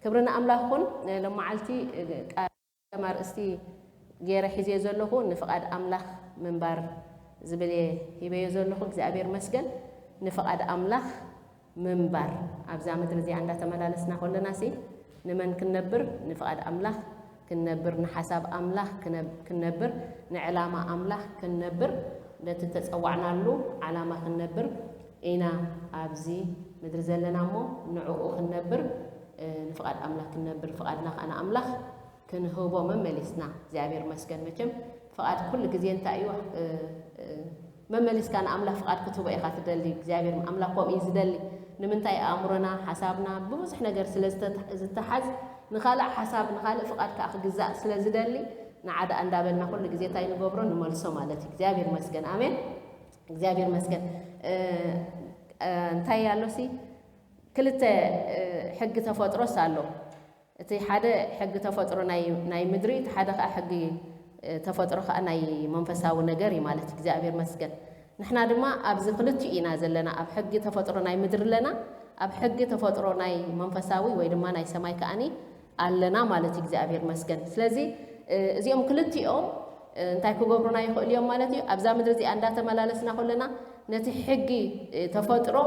ክብሪ ንኣምላኽ ይኹን። ሎመዓልቲ ቃል ከም ኣርእስቲ ገይረ ሒዘዮ ዘለኹ ንፍቓድ ኣምላኽ ምንባር ዝብል እየ ሂበዮ ዘለኹ። እግዚኣብሔር መስገን። ንፍቓድ ኣምላኽ ምንባር ኣብዛ ምድሪ እዚኣ እንዳተመላለስና ከለና ሲ ንመን ክንነብር? ንፍቓድ ኣምላኽ ክንነብር፣ ንሓሳብ ኣምላኽ ክነብ-፣ ክንነብር፣ ንዕላማ ኣምላኽ ክንነብር፣ ነቲ ተጸዋዕናሉ ዓላማ ክንነብር ኢና ኣብዚ ምድሪ ዘለና እሞ ንዕኡ ክንነብር፣ እ፣ ንፍቓድ ኣምላኽ ክንነብር፣ ፍቓድና ከኣ ንኣምላኽ ክንህቦ መመሊስና። እግዚኣብሔር መስገን። መቸም ፍቓድ ኩሉ ግዜ እንታይ እዩ? እ፣ እ፣ መመሊስካ ንኣምላኽ ፍቓድ ክትህቦ ኢኻ ትደሊ። እግዚኣብሔር ኣምላኽ ከምኡ እዩ ዝደሊ። ንምንታይ? ኣእምሮና፣ ሓሳብና ብብዙሕ ነገር ስለ ዝተተ-፣ ዝተሓዝ፣ ንኻልእ ሓሳብ፣ ንኻልእ ፍቓድ ከኣ ክግዛእ ስለ ዝደሊ፣ ንዓ ደኣ እንዳበልና ኩሉ ግዜ እንታይ ንገብሮ? ንመልሶ ማለት እዩ። እግዚኣብሔር መስገን። ኣሜን። እግዚኣብሔር መስገን። እ፣ እ፣ እንታይ ኣሎሲ? ክልተ፣ እ፣ ሕጊ ተፈጥሮስ ኣሎ። እቲ ሓደ ሕጊ ተፈጥሮ ናይ፣ ናይ ምድሪ፣ እቲ ሓደ ከኣ ሕጊ፣ እ፣ ተፈጥሮ ከኣ ናይ መንፈሳዊ ነገር እዩ ማለት እዩ። እግዚኣብሔር መስገን። ንሕና ድማ ኣብዚ ክልቲኡ ኢና ዘለና። ኣብ ሕጊ ተፈጥሮ ናይ ምድሪ ኣለና፣ ኣብ ሕጊ ተፈጥሮ ናይ መንፈሳዊ ወይ ድማ ናይ ሰማይ ከኣኒ ኣለና ማለት እዩ። እግዚኣብሔር መስገን። ስለዚ፣ እ፣ እዚኦም ክልቲኦም፣ እ፣ እንታይ ክገብሩና ይኽእሉ እዮም ማለት እዩ? ኣብዛ ምድሪ እዚኣ እንዳተመላለስና ከለና ነቲ ሕጊ፣ እ፣ ተፈጥሮ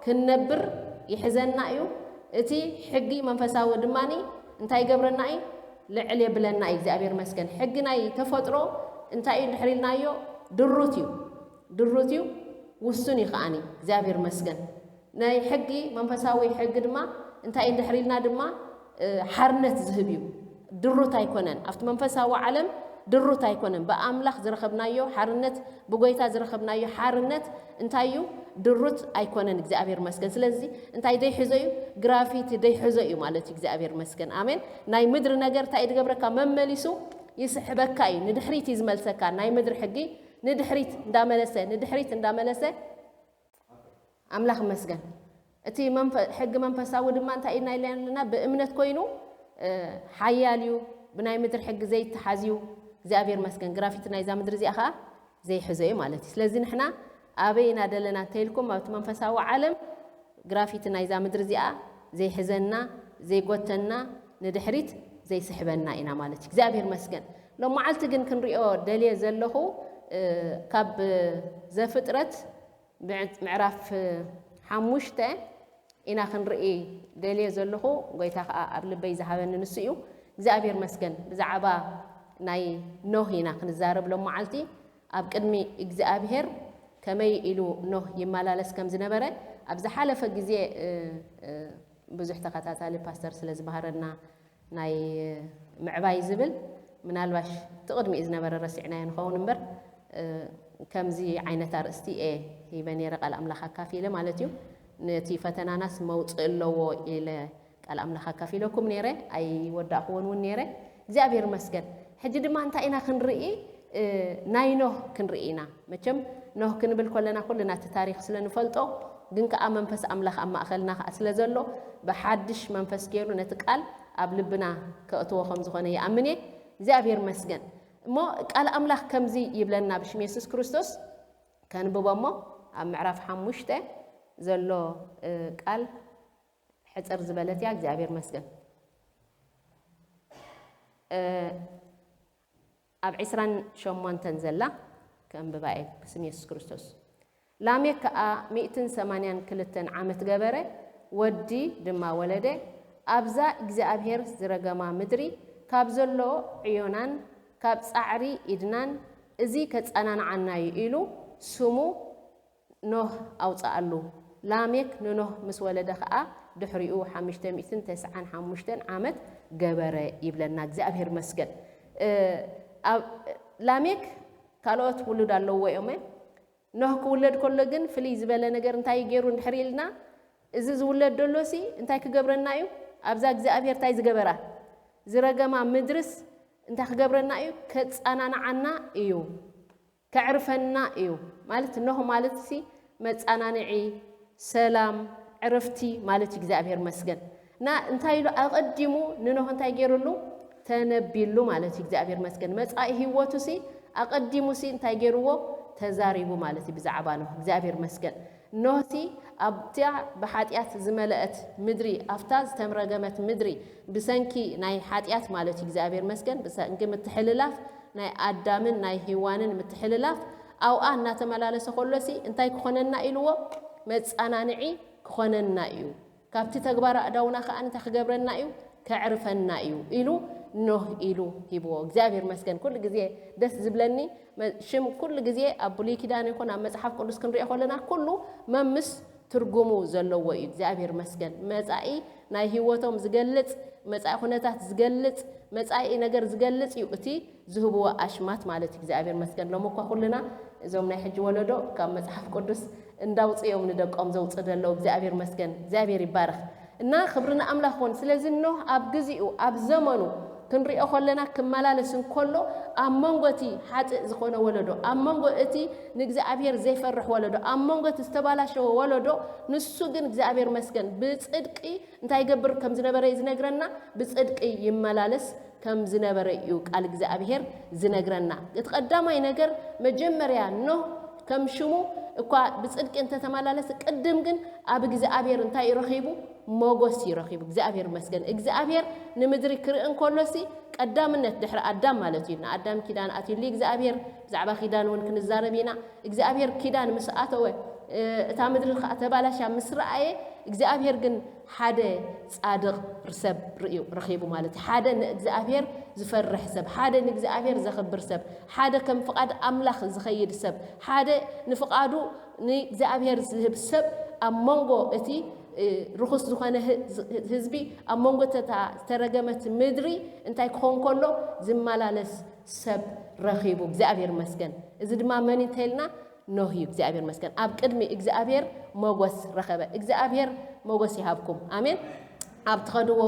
ክንነብር ይሕዘና እዩ። እቲ ሕጊ መንፈሳዊ ድማኒ እንታይ ይገብረና እዩ? ልዕል የብለና እዩ። እግዚኣብሔር መስገን። ሕጊ ናይ ተፈጥሮ እንታይ እዩ እንድሕር ኢልናዮ? ድሩት እዩ። ድሩት እዩ፣ ውሱን እዩ ከኣኒ። እግዚኣብሔር መስገን። ናይ ሕጊ፣ መንፈሳዊ ሕጊ ድማ እንታይ እዩ እንድሕር ኢልና ድማ፣ እ፣ ሓርነት ዝህብ እዩ። ድሩት ኣይኮነን። ኣብቲ መንፈሳዊ ዓለም ድሩት ኣይኮነን። ብኣምላኽ ዝረኸብናዮ ሓርነት፣ ብጎይታ ዝረኸብናዮ ሓርነት እንታይ እዩ? ድሩት ኣይኮነን። እግዚኣብሔር መስገን። ስለዚ እንታይ ደይሕዞ እዩ? ግራፊቲ ደይሕዞ እዩ ማለት እዩ። እግዚኣብሔር መስገን። ኣሜን። ናይ ምድሪ ነገር እንታይ እዩ ዝገብረካ? መመሊሱ ይስሕበካ እዩ። ንድሕሪት እዩ ዝመልሰካ። ናይ ምድሪ ሕጊ ንድሕሪት እንዳመለሰ፣ ንድሕሪት እንዳመለሰ ኣምላኽ መስገን። እቲ መንፈ-፣ ሕጊ መንፈሳዊ ድማ እንታይ ኢና ኢልና ኣለና? ብእምነት ኮይኑ፣ እ፣ ሓያል እዩ፣ ብናይ ምድሪ ሕጊ ዘይተሓዝ እዩ። እግዚኣብሔር መስገን። ግራፊቲ ናይዛ ምድሪ እዚኣ ኸኣ ዘይሕዞ እዩ ማለት እዩ። ስለዚ ንሕና ኣበይ ኢና ደለና እንተኢልኩም፣ ኣብቲ መንፈሳዊ ዓለም ግራፊቲ ናይዛ ምድሪ እዚኣ ዘይሕዘና፣ ዘይጎተና፣ ንድሕሪት ዘይስሕበና ኢና ማለት እዩ። እግዚኣብሔር መስገን። ሎም መዓልቲ ግን ክንሪኦ ደልየ ዘለኹ፣ እ፣ ካብ ዘፍጥረት ምዕ-፣ ምዕራፍ ሓሙሽተ ኢና ክንርኢ ደልየ ዘለኹ። ጎይታ ኸኣ ኣብ ልበይ ዝሃበኒ ንሱ እዩ። እግዚኣብሔር መስገን። ብዛዕባ ናይ ኖህ ኢና ክንዛረብ ሎም መዓልቲ። ኣብ ቅድሚ እግዚኣብሔር ከመይ ኢሉ ኖህ ይመላለስ ከም ዝነበረ ኣብ ዝሓለፈ ግዜ፣ እ፣ እ፣ ብዙሕ ተኸታታሊ ፓስተር ስለ ዝበሃረና ናይ ምዕባይ ዝብል ምናልባሽ እቲ ቅድሚኡ ዝነበረ ረሲዕናዮ ንኸውን እምበር፣ እ፣ ከምዚ ዓይነት ኣርእስቲ እየ ሂበ ነይረ ቃል ኣምላኽ ኣካፊለ ማለት እዩ። ነቲ ፈተናናስ መውፅእ ኣለዎ ኢለ ቃል ኣምላኽ ኣካፊለኩም ነይረ፣ ኣይወዳእክዎን እውን ነይረ። እግዚኣብሔር መስገን። ሕጂ ድማ እንታይ ኢና ክንርኢ? እ፣ ናይ ኖህ ክንርኢ ኢና። መቸም ኖህ ክንብል ከለና ኩልና እቲ ታሪኽ ስለ ንፈልጦ፣ ግን ከኣ መንፈስ ኣምላኽ ኣብ ማእኸልና ከኣ ስለ ዘሎ፣ ብሓድሽ መንፈስ ገይሩ ነቲ ቃል ኣብ ልብና ከእትዎ ከም ዝኾነ ይኣምን እየ። እግዚኣብሔር መስገን። እሞ ቃል ኣምላኽ ከምዚ ይብለና ብሽም የሱስ ክርስቶስ፣ ከንብቦ እሞ ኣብ ምዕራፍ ሓሙሽተ ዘሎ፣ እ፣ ቃል ሕጽር ዝበለት እያ። እግዚኣብሔር መስገን። እ፣ ኣብ ዕስራን ሸሞንተን ዘላ ከንብባ እየ ብስም የሱስ ክርስቶስ። ላሜክ ከኣ ሚእትን ሰማንያን ክልተን ዓመት ገበረ፣ ወዲ ድማ ወለደ። ኣብዛ እግዚኣብሔር ዝረገማ ምድሪ፣ ካብ ዘሎ ዕዮናን ካብ ጻዕሪ ኢድናን፣ እዚ ከጸናንዓና እዩ ኢሉ ስሙ ኖህ ኣውጽኣሉ። ላሜክ ንኖህ ምስ ወለደ ኸኣ ድሕሪኡ ሓሙሽተ ሚእትን ተስዓን ሓሙሽተን ዓመት ገበረ ይብለና። እግዚኣብሔር መስገን። እ፣ ኣብ፣ ላሜክ ካልኦት ውሉድ ኣለዎ እዮም። ኖህ ክውለድ ከሎ ግን ፍልይ ዝበለ ነገር እንታይ ገይሩ እንድሕር ኢልና፣ እዚ ዝውለድ ደሎሲ እንታይ ክገብረና እዩ? ኣብዛ እግዚኣብሔር እንታይ ዝገበራ? ዝረገማ ምድርስ እንታይ ክገብረና እዩ? ከጸናንዓና እዩ። ከዕርፈና እዩ። ማለት ኖህ ማለት ሲ መጸናንዒ፣ ሰላም፣ ዕረፍቲ ማለት እዩ። እግዚኣብሔር መስገን። እና እንታይ ኢሉ ኣቐዲሙ ንኖህ እንታይ ገይሩሉ? ተነቢሉ ማለት እዩ። እግዚኣብሔር መስገን። መጻኢ ህይወቱ ሲ ኣቐዲሙ ሲ እንታይ ገይርዎ? ተዛሪቡ ማለት እዩ ብዛዕባ ኖህ። እግዚኣብሔር መስገን። ኖህሲ ኣብታ ብሓጢኣት ዝመለአት ምድሪ፣ ኣብታ ዝተምረገመት ምድሪ፣ ብሰንኪ ናይ ሓጢኣት ማለት እዩ፣ እግዚኣብሔር መስገን፣ ብሰንኪ ምትሕልላፍ ናይ ኣዳምን ናይ ሂዋንን ምትሕልላፍ፣ ኣብኣ እናተመላለሰ ከሎሲ እንታይ ክኾነና ኢልዎ? መጻናንዒ ክኾነና እዩ። ካብቲ ተግባር ኣእዳውና ከኣ እንታይ ክገብረና እዩ? ከዕርፈና እዩ ኢሉ ኖህ ኢሉ ሂብዎ። እግዚኣብሔር መስገን። ኩሉ ግዜ ደስ ዝብለኒ መ-፣ ሽም ኩሉ ግዜ ኣብ ብሉይ ኪዳን ይኹን ኣብ መጽሓፍ ቅዱስ ክንሪኦ ከለና ኩሉ መምስ ትርጉሙ ዘለዎ እዩ። እግዚኣብሔር መስገን። መጻኢ ናይ ህይወቶም ዝገልጽ፣ መጻኢ ኩነታት ዝገልጽ፣ መጻኢ ነገር ዝገልጽ እዩ እቲ ዝህብዎ ኣሽማት ማለት እዩ። እግዚኣብሔር መስገን። ሎሚ እኳ ኩልና እዞም ናይ ሕጂ ወለዶ ካብ መጽሓፍ ቅዱስ እንዳውጽኦም ንደቆም ዘውጽእ ዘለዉ። እግዚኣብሔር መስገን። እግዚኣብሔር ይባረኽ። እና ክብሪ ንኣምላኽ ይኹን። ስለዚ ኖህ ኣብ ግዚኡ፣ ኣብ ዘመኑ ክንሪኦ ከለና ክመላለስ እንከሎ ኣብ መንጎ እቲ ሓጥእ ዝኾነ ወለዶ፣ ኣብ መንጎ እቲ ንእግዚኣብሔር ዘይፈርሕ ወለዶ፣ ኣብ መንጎ እቲ ዝተባላሸወ ወለዶ፣ ንሱ ግን እግዚኣብሔር መስገን ብጽድቂ እንታይ ይገብር ከም ዝነበረ እዩ ዝነግረና። ብጽድቂ ይመላለስ ከም ዝነበረ እዩ ቃል እግዚኣብሔር ዝነግረና። እቲ ቀዳማይ ነገር መጀመርያ ኖህ ከም ሽሙ እኳ ብጽድቂ እንተተመላለሰ ቅድም ግን ኣብ እግዚኣብሔር እንታይ እዩ ረኺቡ? ሞጎስ እዩ ረኺቡ። እግዚኣብሔር መስገን። እግዚኣብሔር ንምድሪ ክርኢ እንከሎሲ ቀዳምነት ድሕሪ ኣዳም ማለት እዩ። ንኣዳም ኪዳን ኣትዩሉ እግዚኣብሔር። ብዛዕባ ኪዳን እውን ክንዛረብ ኢና። እግዚኣብሔር ኪዳን ምስ ኣተወ፣ እ፣ እታ ምድሪ ከኣ ተባላሻ ምስ ረኣየ እግዚኣብሔር ግን ሓደ ጻድቕ ሰብ ርእዩ፣ ረኺቡ ማለት እዩ። ሓደ ንእግዚኣብሔር ዝፈርሕ ሰብ፣ ሓደ ንእግዚኣብሔር ዘኽብር ሰብ፣ ሓደ ከም ፍቓድ ኣምላኽ ዝኸይድ ሰብ፣ ሓደ ንፍቓዱ ንእግዚኣብሔር ዝህብ ሰብ ኣብ መንጎ እቲ፣ እ፣ ርኹስ ዝኾነ ህ-፣ ዝ-፣ ህዝቢ፣ ኣብ መንጎ እታ ዝተረገመት ምድሪ እንታይ ክኸውን ከሎ ዝመላለስ ሰብ ረኺቡ። እግዚኣብሔር መስገን። እዚ ድማ መን እንተኢልና ኖህ እዩ። እግዚኣብሔር መስገን። ኣብ ቅድሚ እግዚኣብሔር ሞጎስ ረኸበ። እግዚኣብሔር ሞጎስ ይሃብኩም። ኣሜን። ኣብ ትኸድዎ፣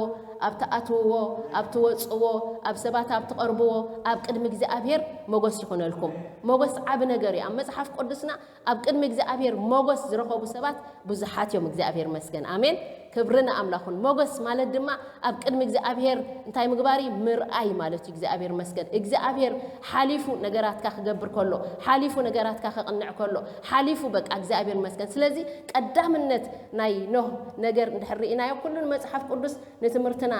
ኣብ ትኣትውዎ፣ ኣብ ትወጽእዎ፣ ኣብ ሰባት ኣብ ትቐርብዎ፣ ኣብ ቅድሚ እግዚኣብሔር ሞጎስ ይኹነልኩም። ሞጎስ ዓቢ ነገር እዩ። ኣብ መጽሓፍ ቅዱስና ኣብ ቅድሚ እግዚኣብሔር ሞጎስ ዝረኸቡ ሰባት ብዙሓት እዮም። እግዚኣብሔር መስገን። ኣሜን። ክብሪ ንኣምላኹን። ሞጎስ ማለት ድማ ኣብ ቅድሚ እግዚኣብሔር እንታይ ምግባር እዩ? ምርኣይ ማለት እዩ። እግዚኣብሔር መስገን። እግዚኣብሔር ሓሊፉ ነገራትካ ክገብር ከሎ፣ ሓሊፉ ነገራትካ ከቕንዕ ከሎ፣ ሓሊፉ በቃ እግዚኣብሔር መስገን። ስለዚ ቀዳምነት ናይ ኖህ ነገር እንድሕር ርኢናዮ፣ ኩሉ ንመጽሓፍ ቅዱስ ንትምህርትና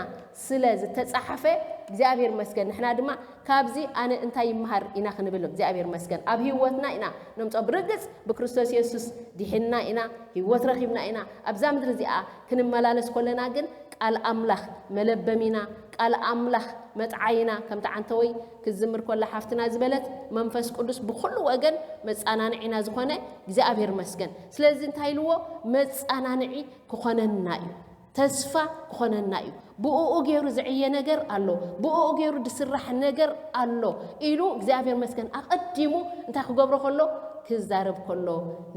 ስለ ዝተጻሕፈ እግዚኣብሔር መስገን። ንሕና ድማ ካብዚ ኣነ እንታይ ይመሃር ኢና ክንብል እግዚኣብሔር መስገን። ኣብ ህይወትና ኢና ነምጾ። ብርግጽ ብክርስቶስ የሱስ ድሒንና ኢና፣ ህይወት ረኺብና ኢና። ኣብዛ ምድሪ እዚኣ ክንመላለስ ከለና ግን ቃል ኣምላኽ መለበሚና፣ ቃል ኣምላኽ መጥዓይና፣ ከምቲ ዓንተወይ ክዝምር ከላ ሓፍትና ዝበለት፣ መንፈስ ቅዱስ ብኹሉ ወገን መጻናንዒና ዝኾነ እግዚኣብሔር መስገን። ስለዚ እንታይ ኢልዎ? መጻናንዒ ክኾነና እዩ። ተስፋ ክኾነና እዩ። ብእኡ ገይሩ ዝዕየ ነገር ኣሎ፣ ብእኡ ገይሩ ዝስራሕ ነገር ኣሎ ኢሉ እግዚኣብሔር መስገን ኣቐዲሙ እንታይ ክገብሮ ከሎ? ክዛረብ ከሎ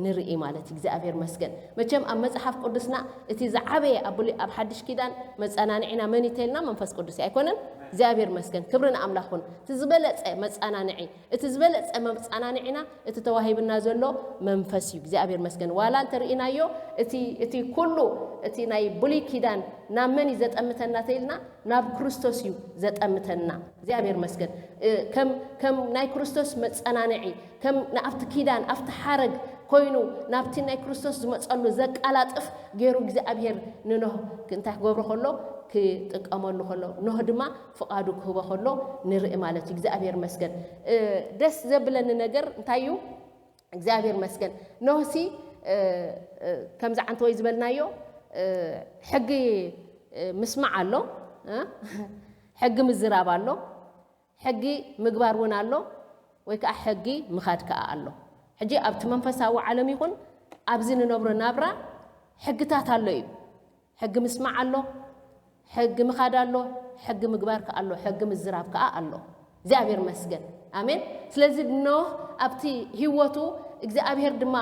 ንርኢ ማለት እዩ። እግዚኣብሔር መስገን። መቸም ኣብ መጽሓፍ ቅዱስና እቲ ዝዓበየ ኣብ ብሉይ፣ ኣብ ሓድሽ ኪዳን መጸናንዒና መን እዩ ተልና? መንፈስ ቅዱስ እዩ ኣይኮነን? እግዚኣብሔር መስገን። ክብሪ ንኣምላኽ ይኹን። እቲ ዝበለጸ መጸናንዒ፣ እቲ ዝበለጸ መጸናንዒና እቲ ተዋሂብና ዘሎ መንፈስ እዩ። እግዚኣብሔር መስገን። ዋላ እንተርኢናዮ እቲ፣ እቲ ኩሉ እቲ ናይ ብሉይ ኪዳን ናብ መን እዩ ዘጠምተና ተኢልና? ናብ ክርስቶስ እዩ ዘጠምተና። እግዚኣብሔር መስገን። እ፣ ከም፣ ከም ናይ ክርስቶስ መጸናንዒ፣ ከም ንኣብቲ ኪዳን፣ ኣብቲ ሓረግ ኮይኑ ናብቲ ናይ ክርስቶስ ዝመጸሉ ዘቀላጥፍ ገይሩ እግዚኣብሔር ንኖህ እንታይ ክገብሮ ከሎ? ክጥቀመሉ ከሎ፣ ኖህ ድማ ፍቓዱ ክህቦ ከሎ ንርኢ ማለት እዩ። እግዚኣብሔር መስገን። እ፣ ደስ ዘብለኒ ነገር እንታይ እዩ? እግዚኣብሔር መስገን። ኖህሲ፣ እ፣ እ፣ ከምዚ ዓንተወይ ዝበልናዮ፣ እ፣ ሕጊ፣ እ፣ ምስማዕ ኣሎ፣ እ፣ ሕጊ ምዝራብ ኣሎ፣ ሕጊ ምግባር እውን ኣሎ፣ ወይ ከዓ ሕጊ ምኻድ ከዓ ኣሎ። ሕጂ ኣብቲ መንፈሳዊ ዓለም ይኹን ኣብዚ ንነብሮ ናብራ ሕግታት ኣሎ እዩ። ሕጊ ምስማዕ ኣሎ፣ ሕጊ ምኻድ ኣሎ፣ ሕጊ ምግባር ከኣ ኣሎ፣ ሕጊ ምዝራብ ከኣ ኣሎ። እግዚኣብሔር መስገን። ኣሜን። ስለዚ ኖህ ኣብቲ ህይወቱ እግዚኣብሔር ድማ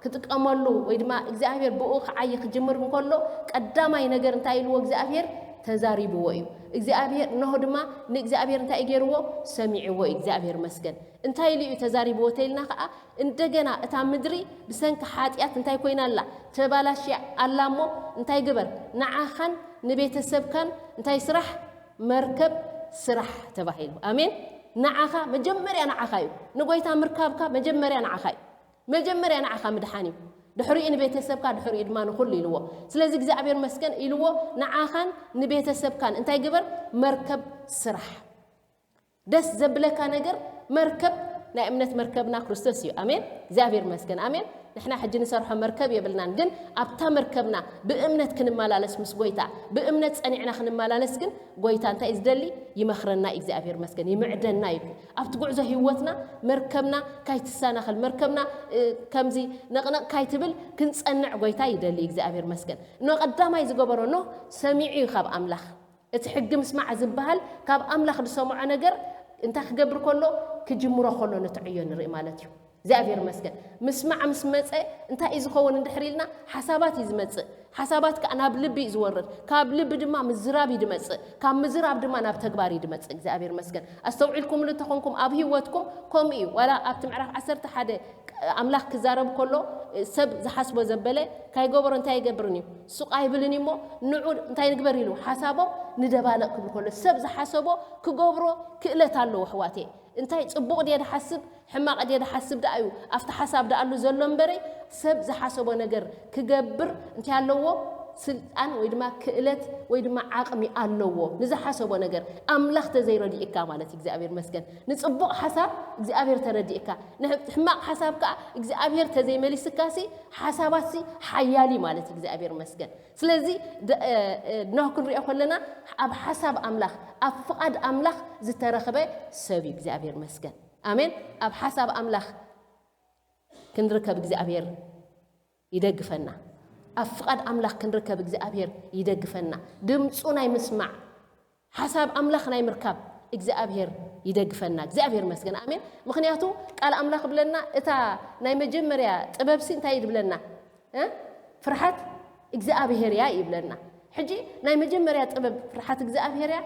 ክጥቀመሉ ወይ ድማ እግዚኣብሔር ብኡ ክዓይ ክጅምር እንከሎ ቀዳማይ ነገር እንታይ ኢልዎ እግዚኣብሔር? ተዛሪብዎ እዩ። እግዚኣብሔር፣ ኖህ ድማ ንእግዚኣብሔር እንታይ እዩ ገይርዎ? ሰሚዕዎ እዩ። እግዚኣብሔር መስገን። እንታይ ኢሉ እዩ ተዛሪብዎ ተኢልና ከኣ እንደገና እታ ምድሪ ብሰንኪ ሓጢኣት እንታይ ኮይና ኣላ? ተባላሽያ ኣላ እሞ እንታይ ግበር? ንዓኻን ንቤተሰብካን እንታይ ስራሕ? መርከብ ስራሕ ተባሂሉ። ኣሜን። ንዓኻ መጀመርያ ንዓኻ እዩ። ንጎይታ ምርካብካ መጀመርያ ንዓኻ እዩ። መጀመርያ ንዓኻ ምድሓን እዩ። ድሕሪኡ ንቤተሰብካ፣ ድሕሪኡ ድማ ንኹሉ ኢልዎ። ስለዚ እግዚኣብሔር መስገን ኢልዎ፣ ንዓኻን ንቤተሰብካን እንታይ ግበር? መርከብ ስራሕ። ደስ ዘብለካ ነገር፣ መርከብ፣ ናይ እምነት መርከብና ክርስቶስ እዩ። ኣሜን። እግዚኣብሔር መስገን። ኣሜን። ንሕና ሕጂ ንሰርሖ መርከብ የብልናን፣ ግን ኣብታ መርከብና ብእምነት ክንመላለስ ምስ ጎይታ፣ ብእምነት ጸኒዕና ክንመላለስ ግን ጎይታ እንታይ እዩ ዝደሊ? ይመኽረና እዩ እግዚኣብሔር መስገን፣ ይምዕደና እዩ። ኣብቲ ጉዕዞ ህይወትና መርከብና ካይትሰናኸል፣ መርከብና፣ እ፣ ከምዚ ነቕነቕ ካይትብል ክንጸንዕ ጎይታ ይደሊ እዩ እግዚኣብሔር መስገን። ኖህ ቀዳማይ ዝገበሮ፣ ኖህ ሰሚዑ እዩ ካብ ኣምላኽ። እቲ ሕጊ ምስማዕ ዝበሃል ካብ ኣምላኽ ዝሰምዖ ነገር እንታይ ክገብር ከሎ? ክጅምሮ ከሎ ነቲ ዕዮ ንርኢ ማለት እዩ። እግዚኣብሔር መስገን። ምስማዕ ምስ መጸ እንታይ እዩ ዝኸውን እንድሕር ኢልና፣ ሓሳባት እዩ ዝመጽእ። ሓሳባት ከኣ ናብ ልቢ እዩ ዝወርድ። ካብ ልቢ ድማ ምዝራብ እዩ ዝመጽእ። ካብ ምዝራብ ድማ ናብ ተግባር እዩ ዝመጽእ። እግዚኣብሔር መስገን። ኣስተውዒልኩምሉ እንተኾንኩም ኣብ ህይወትኩም ከምኡ እዩ። ዋላ ኣብቲ ምዕራፍ ዓሰርተ ሓደ ኣምላኽ ክዛረብ ከሎ ሰብ ዝሓስቦ ዘበለ ካይገበሮ እንታይ ይገብርን እዩ? ሱቕ ኣይብልን እዩ እሞ ንዑ እንታይ ንግበር ኢሉ ሓሳቦም ንደባለቕ ክብል ከሎ ሰብ ዝሓሰቦ ክገብሮ ክእለት ኣለዎ ኣሕዋተይ። እንታይ ጽቡቕ ድየ ዝሓስብ ሕማቕ ድየ ዝሓስብ ደኣ እዩ ኣብቲ ሓሳብ ደኣሉ ዘሎ እምበረይ ሰብ ዝሓሰቦ ነገር ክገብር እንታይ ኣለዎ? ስልጣን ወይ ድማ ክእለት ወይ ድማ ዓቕሚ ኣለዎ ንዝሓሰቦ ነገር። ኣምላኽ ተዘይረዲእካ ማለት እዩ እግዚኣብሔር መስገን። ንጽቡቕ ሓሳብ እግዚኣብሔር ተረዲእካ፣ ንሕማቕ ሓሳብ ከኣ እግዚኣብሔር ተዘይመሊስካሲ ሓሳባትሲ ሓያል እዩ ማለት እዩ እግዚኣብሔር መስገን። ስለዚ ደ-፣ እ፣ እ፣ ኖህ ክንሪኦ ከለና ኣብ ሓሳብ ኣምላኽ ኣብ ፍቓድ ኣምላኽ ዝተረኽበ ሰብ እዩ እግዚኣብሔር መስገን። ኣሜን። ኣብ ሓሳብ ኣምላኽ ክንርከብ እግዚኣብሔር ይደግፈና። ኣብ ፍቓድ ኣምላኽ ክንርከብ እግዚኣብሔር ይደግፈና። ድምፁ ናይ ምስማዕ ሓሳብ ኣምላኽ ናይ ምርካብ እግዚኣብሔር ይደግፈና። እግዚኣብሔር መስገን። ኣሜን። ምኽንያቱ ቃል ኣምላኽ ይብለና እታ ናይ መጀመርያ ጥበብሲ እንታይ እዩ ዝብለና? እ? ፍርሓት እግዚኣብሔር እያ ይብለና። ሕጂ ናይ መጀመርያ ጥበብ ፍርሓት እግዚኣብሔር እያ፣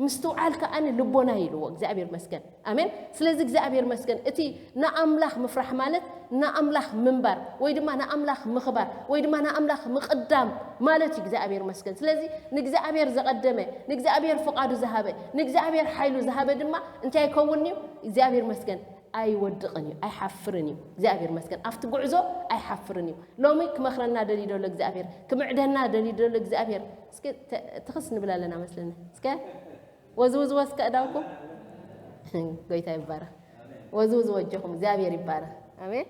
ምስትውዓል ከኣ ልቦና ኢልዎ እግዚኣብሔር መስገን። ኣሜን። ስለዚ እግዚኣብሔር መስገን እቲ ንኣምላኽ ምፍራሕ ማለት ንኣምላኽ ምንባር ወይ ድማ ንኣምላኽ ምኽባር ወይ ድማ ንኣምላኽ ምቕዳም ማለት እዩ እግዚኣብሔር መስገን። ስለዚ ንእግዚኣብሔር ዘቐደመ፣ ንእግዚኣብሔር ፍቓዱ ዝሃበ፣ ንእግዚኣብሔር ሓይሉ ዝሃበ ድማ እንታይ ይከውን እዩ? እግዚኣብሔር መስገን ኣይወድቕን እዩ፣ ኣይሓፍርን እዩ። እግዚኣብሔር መስገን ኣብቲ ጉዕዞ ኣይሓፍርን እዩ። ሎሚ ክመኽረና ደልዩ ደሎ እግዚኣብሔር፣ ክምዕደና ደልዩ ደሎ እግዚኣብሔር። እስኪ ተ-፣ ትኽስ ንብል ኣለና መስለኒ። እስከ ወዝውዝዎ እስከ እዳውኩም። ጎይታ ይባረኽ። ወዝውዝዎ እጆኹም፣ እግዚኣብሔር ይባረኽ። ኣሜን።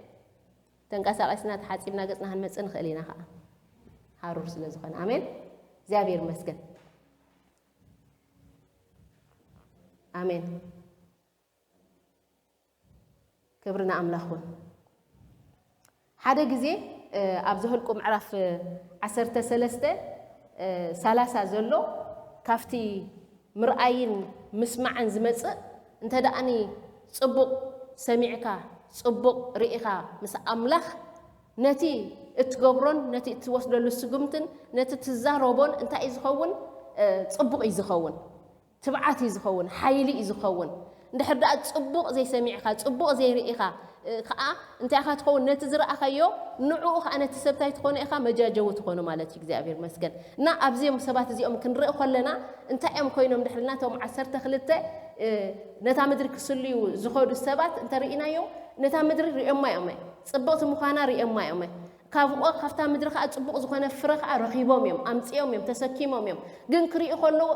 ተንቀሳቐስና ተሓጺብና ገጽና ክንመጽእ ንኽእል ኢና ኸዓ፣ ሃሩር ስለ ዝኾነ። ኣሜን። እግዚኣብሔር ይመስገን። ኣሜን። ክብሪ ንኣምላኽ ይኹን። ሓደ ግዜ፣ እ፣ ኣብ ዘኍልቁ ምዕራፍ ዓሰርተ ሰለስተ፣ እ፣ ሰላሳ ዘሎ፣ ካብቲ ምርኣይን ምስማዕን ዝመጽእ፣ እንተ ደኣኒ ጽቡቕ ሰሚዕካ፣ ጽቡቕ ርኢኻ ምስ ኣምላኽ፣ ነቲ እትገብሮን ነቲ እትወስደሉ ስጉምትን ነቲ ትዛረቦን እንታይ እዩ ዝኸውን? እ፣ ጽቡቕ እዩ ዝኸውን። ትብዓት እዩ ዝኸውን፣ ሓይሊ እዩ ዝኸውን። እንድሕር ደኣ ጽቡቕ ዘይሰሚዕኻ፣ ጽቡቕ ዘይርኢኻ፣ እ፣ ከኣ እንታይ ኢኻ ትኸውን? ነቲ ዝረኣኻዮ ንዕኡ ከኣ ነቲ ሰብ እንታይ ትኾኖ ኢኻ? መጃጀዊ ትኾኖ ማለት እዩ። እግዚኣብሔር ይመስገን። እና ኣብዚኦም ሰባት እዚኦም ክንርኢ ከለና እንታይ እዮም ኮይኖም ድሕርና እቶም ዓሰርተ ክልተ፣ እ፣ ነታ ምድሪ ክስልዩ ዝኸዱ ሰባት እንተርኢናዮም ነታ ምድሪ ሪኦማ እዮም። ጽብቕቲ ምዃና ሪኦማ እዮም። ካብኦ፣ ካብታ ምድሪ ኸዓ ጽቡቕ ዝኾነ ፍረ ኸዓ ረኺቦም እዮም፣ ኣምጺኦም እዮም፣ ተሰኪሞም እዮም። ግን ክሪኡ ከለዎ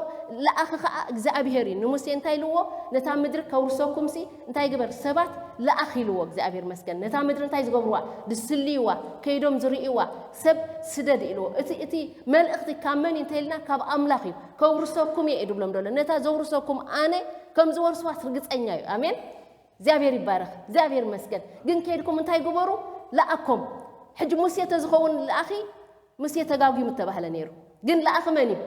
ለኣኺ ኸዓ እግዚኣብሄር እዩ። ንሙሴ እንታይ ኢልዎ? ነታ ምድሪ ከውርሰኩምሲ እንታይ ግበር? ሰባት ለኣኽ ኢልዎ። እግዚኣብሔር መስገን። ነታ ምድሪ እንታይ ዝገብርዋ? ዝስልይዋ፣ ከይዶም ዝርእይዋ፣ ሰብ ስደድ ኢልዎ። እቲ፣ እቲ መልእኽቲ ካብ መን እዩ እንተኢልና ካብ ኣምላኽ እዩ። ከውርሰኩም እየ እዩ ድብሎም ዘሎ። ነታ ዘውርሰኩም ኣነ ከም ዝወርስዋ ርግጸኛ እዩ። ኣሜን። እግዚኣብሔር ይባረኽ፣ እግዚኣብሔር ይመስገን። ግን ከይድኩም እንታይ ግበሩ? ለኣኮም። ሕጂ ሙሴ ተዝኸውን ለኣኺ ሙሴ ተጋጉ ምተባህለ ነይሩ። ግን ለኣኺ መን እዩ?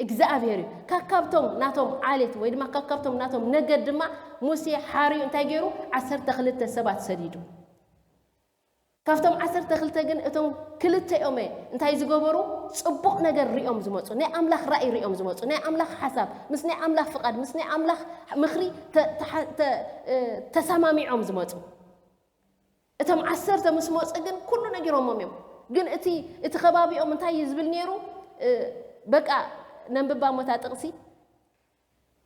እግዚኣብሔር እዩ። ካካብቶም ናቶም ዓሌት ወይ ድማ ካካብቶም ናቶም ነገድ ድማ ሙሴ ሓርዩ እንታይ ገይሩ? ዓሰርተ ክልተ ሰባት ሰዲዱ። ካብቶም ዓሰርተ ክልተ ግን እቶም ክልተ እዮም እንታይ ዝገበሩ? ጽቡቕ ነገር ሪኦም ዝመጹ፣ ናይ ኣምላኽ ራእይ ሪኦም ዝመጹ፣ ናይ ኣምላኽ ሓሳብ፣ ምስ ናይ ኣምላኽ ፍቓድ፣ ምስ ናይ ኣምላኽ ምኽሪ ተ-፣ ተሓ-፣ ተ-፣ እ፣ ተሰማሚዖም ዝመጹ። እቶም ዓሰርተ ምስ መጹ ግን ኩሉ ነጊሮሞም እዮም። ግን እቲ፣ እቲ ከባቢኦም እንታይ እዩ ዝብል ነይሩ? እ፣ በቃ ነንብባ ሞታ ጥቕሲ።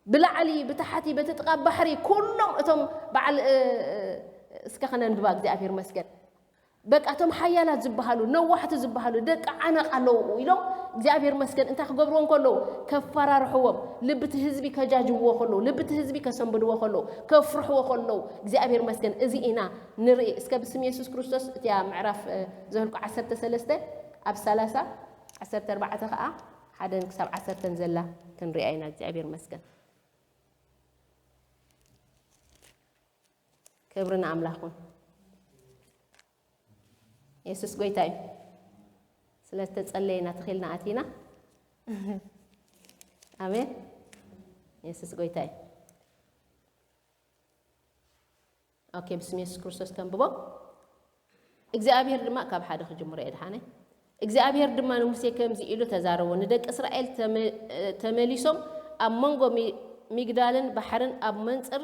ብላዕሊ፣ ብታሕቲ፣ በቲ ጥቓ ባሕሪ ኩሎም እቶም በዓል፣ እ፣ እ፣ እስከ ከነንብባ እግዚኣብሔር መስገን። በቃ እቶም ሓያላት ዝበሃሉ፣ ነዋሕቲ ዝበሃሉ ደቂ ዓነቕ ኣለዉ ኢሎም እግዚኣብሔር መስገን እንታይ ክገብርዎ እንከለዉ፣ ከፈራርሕዎም፣ ልቢ እቲ ህዝቢ ከጃጅውዎ ከለዉ፣ ልቢ እቲ ህዝቢ ከሰንብድዎ ከለዉ፣ ከፍርሕዎ ከለዉ እግዚኣብሔር መስገን እዚ ኢና ንርኢ። እስከ ብስም የሱስ ክርስቶስ እቲያ ምዕራፍ እ፣ ዘኍልቁ ዓሰርተ ሰለስተ ኣብ ሰላሳ፣ ዓሰርተ ኣርባዕተ ከኣ ሓደን ክሳብ ዓሰርተን ዘላ ክንሪኣ ኢና። እግዚኣብሔር መስገን። ክብሪ ንኣምላኽ ይኹን። የሱስ ጎይታ እዩ። ስለ ዝተጸለየና ተኺልና ኣቲና። ኣሜን። የሱስ ጎይታ እዩ። ኦኬ፣ ብስም የሱስ ክርስቶስ ከንብቦ። እግዚኣብሔር ድማ ካብ ሓደ ክጅምሮ እየ ድሓነ። እግዚኣብሔር ድማ ንሙሴ ከምዚ ኢሉ ተዛረቦ፣ ንደቂ እስራኤል ተመ-፣ ተመሊሶም ኣብ መንጎ ሚ-፣ ሚግዳልን ባሕርን ኣብ መንጽር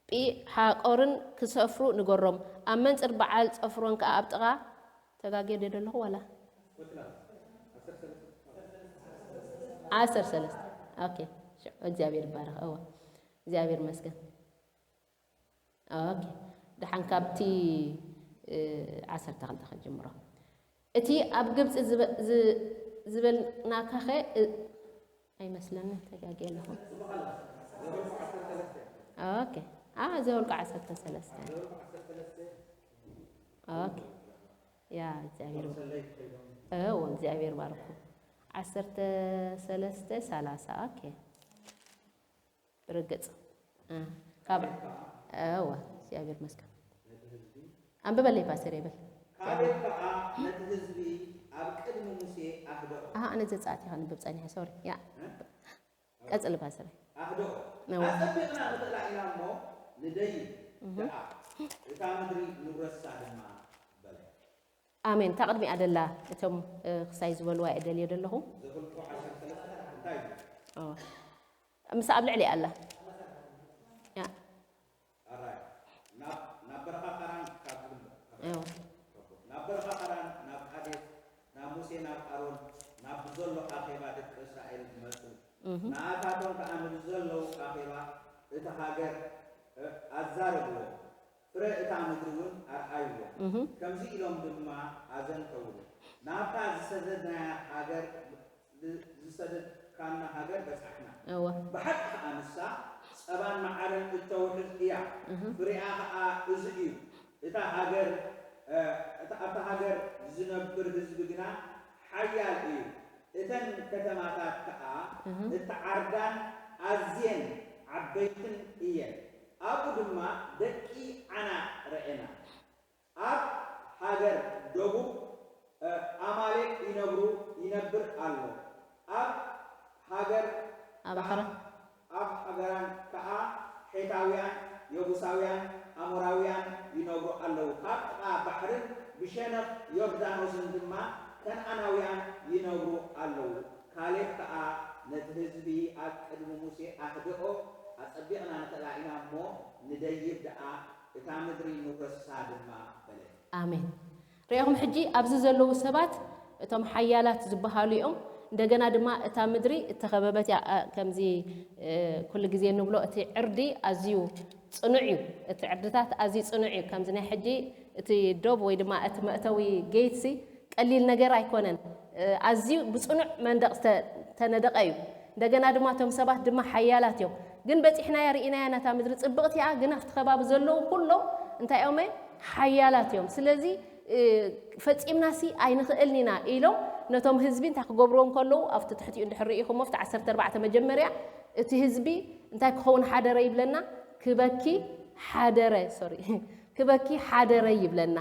ጲ-፣ ሓቆርን ክሰፍሩ ንገሮም። ኣብ መንጽር በዓል ጸፍሮን ከኣ ኣብ ጥቓ፣ ተጋግየ ዶ ኣለኹ ዋላ? ዓሰርተ ሰለስተ። ኦኬ። ሽዑ እግዚኣብሔር ይባረኽ። እወ። እግዚኣብሔር ይመስገን። ኦኬ። ደሓን ካብቲ፣ እ፣ ዓሰርተ ክልተ ከጅምሮ። እቲ ኣብ ግብጺ ዝበ-፣ ዝ-፣ ዝበልናካኸ፣ እ-፣ ኣይመስለንን፣ ተጋግየ ኣለኹ። ኦኬ። ኣ፣ ዘኍልቁ ዓሰርተ ሰለስተ። ኦኬ። ያ፣ እግዚኣብሔር፣ እዎ፣ እግዚኣብሔር ባርኩ። ዓሰርተ ሰለስተ ሰላሳ፣ ኦኬ። ርግጽ። እ፣ ካብ፣ እወ፣ እግዚኣብሔር ይመስገን። ኣንብበለይ ፓስተር ይብል። ካሌብ ከኣ ነቲ ህዝቢ ኣብ ቅድሚ ሙሴ ኣህደኦ። ኣሃ፣ ኣነ ዘጻእቲ ከንብብ ጸኒሐ፣ ሶሪ። ያ። እ? ቀጽል ፓስተር። ኣህደኦ። እወ። ኣጸቢቕና ንኽእላ ኢና እሞ ንደይብ እህ። ደኣ፣ እታ ምድሪ ንውረሳ ድማ በለ። ኣሜን። እታ ቅድሚኣ ደላ እቶም፣ እ፣ ክሳይ ዝበልዋ እየ ደልዮ ደለኹ። ዘኍልቁ ዓሰርተ ሰለስተ እንታይ እዩ? እወ። ምሳ ኣብ ልዕሊ ኣላ። ያ። ኣራይ፣ ናብ፣ ናብ በረኻ ኻራን ካብ ዝግበር፣ እወ። ናብ በረኻ ኻራን፣ ናብ ቃዴስ፣ ናብ ሙሴ፣ ናብ ኣሮን፣ ናብ ብዘሎ ኣኼባ ደቂ እስራኤል መጹ። እህ። ንኣታቶም ከኣ ንብዘለዉ ኣኼባ እታ ሃገር፣ እ፣ ኣዛረብዎም። ፍረ እታ ምድሪ እውን ኣርኣይዎም። እህ። ከምዚ ኢሎም ድማ ኣዘንተውሉ፣ ናብታ ዝሰደድናያ ሃገር፣ ዝ-፣ ዝሰደድካና ሃገር በጻሕና። እወ። ብሓቂ ከኣ ንሳ ጸባን መዓርን እተውሕዝ እያ። እህ። ፍሬኣ ከኣ እዚ እዩ። እታ ሃገር፣ እ፣ እታ፣ ኣብታ ሃገር ዝነብር ህዝቢ ግና ሓያል እዩ። እተን ከተማታት ከኣ እህ። እተዓርዳን ኣዝየን ዓበይትን እየን። ኣብኡ ድማ ደቂ ዓናቕ ረኤና። ኣብ ሃገር ደቡብ፣ እ፣ ኣማሌቅ ይነብሩ፣ ይነብር ኣሎ። ኣብ ሃገር ኣብ ከኣ፣ ሃገር። ኣብ ሃገራን ከኣ ሔታውያን፣ የቡሳውያን፣ ኣሞራውያን ይነብሩ ኣለዉ። ካብ ጥቓ ባሕርን ብሸነኽ ዮርዳኖስን ድማ ከነኣናውያን ይነብሩ ኣለዉ። ካሌብ ከኣ ነቲ ህዝቢ ኣብ ቅድሚ ሙሴ ኣህደኦ፣ ኣጸቢቕና ንኽእላ ኢና እሞ ንደይብ ደኣ፣ እታ ምድሪ ንውረሳ ድማ በለ። ኣሜን። ርኢኹም፣ ሕጂ ኣብዚ ዘለዉ ሰባት እቶም ሓያላት ዝበሃሉ እዮም። እንደገና ድማ እታ ምድሪ እተኸበበት እያ። ኣ፣ ከምዚ፣ እ፣ ኩሉ ግዜ እንብሎ፣ እቲ ዕርዲ ኣዝዩ ጽኑዕ እዩ። እቲ ዕርድታት ኣዝዩ ጽኑዕ እዩ። ከምዚ ናይ ሕጂ እቲ ዶብ ወይ ድማ እቲ መእተዊ ጌትሲ ቀሊል ነገር ኣይኮነን። እ፣ ኣዝዩ ብጽኑዕ መንደቕ ዝተ-፣ ዝተነደቐ እዩ። እንደገና ድማ እቶም ሰባት ድማ ሓያላት እዮም። ግን በጺሕናያ፣ ርኢናያ፣ ነታ ምድሪ ጽብቕቲ እያ፣ ግን ኣብቲ ከባቢ ዘለዉ ኩሎም እንታይ እዮም? ሓያላት እዮም። ስለዚ፣ እ፣ ፈጺምናሲ ኣይንኽእልን ኢና ኢሎም ነቶም ህዝቢ እንታይ ክገብርዎም ከለዉ፣ ኣብቲ ትሕቲኡ እንድሕር ርኢኹሞ፣ ኣብቲ ዓሰርተ ኣርባዕተ መጀመርያ እቲ ህዝቢ እንታይ ክኸውን ሓደረ ይብለና? ክበኪ ሓደረ፣ ሶሪ፣ ክበኪ ሓደረ ይብለና።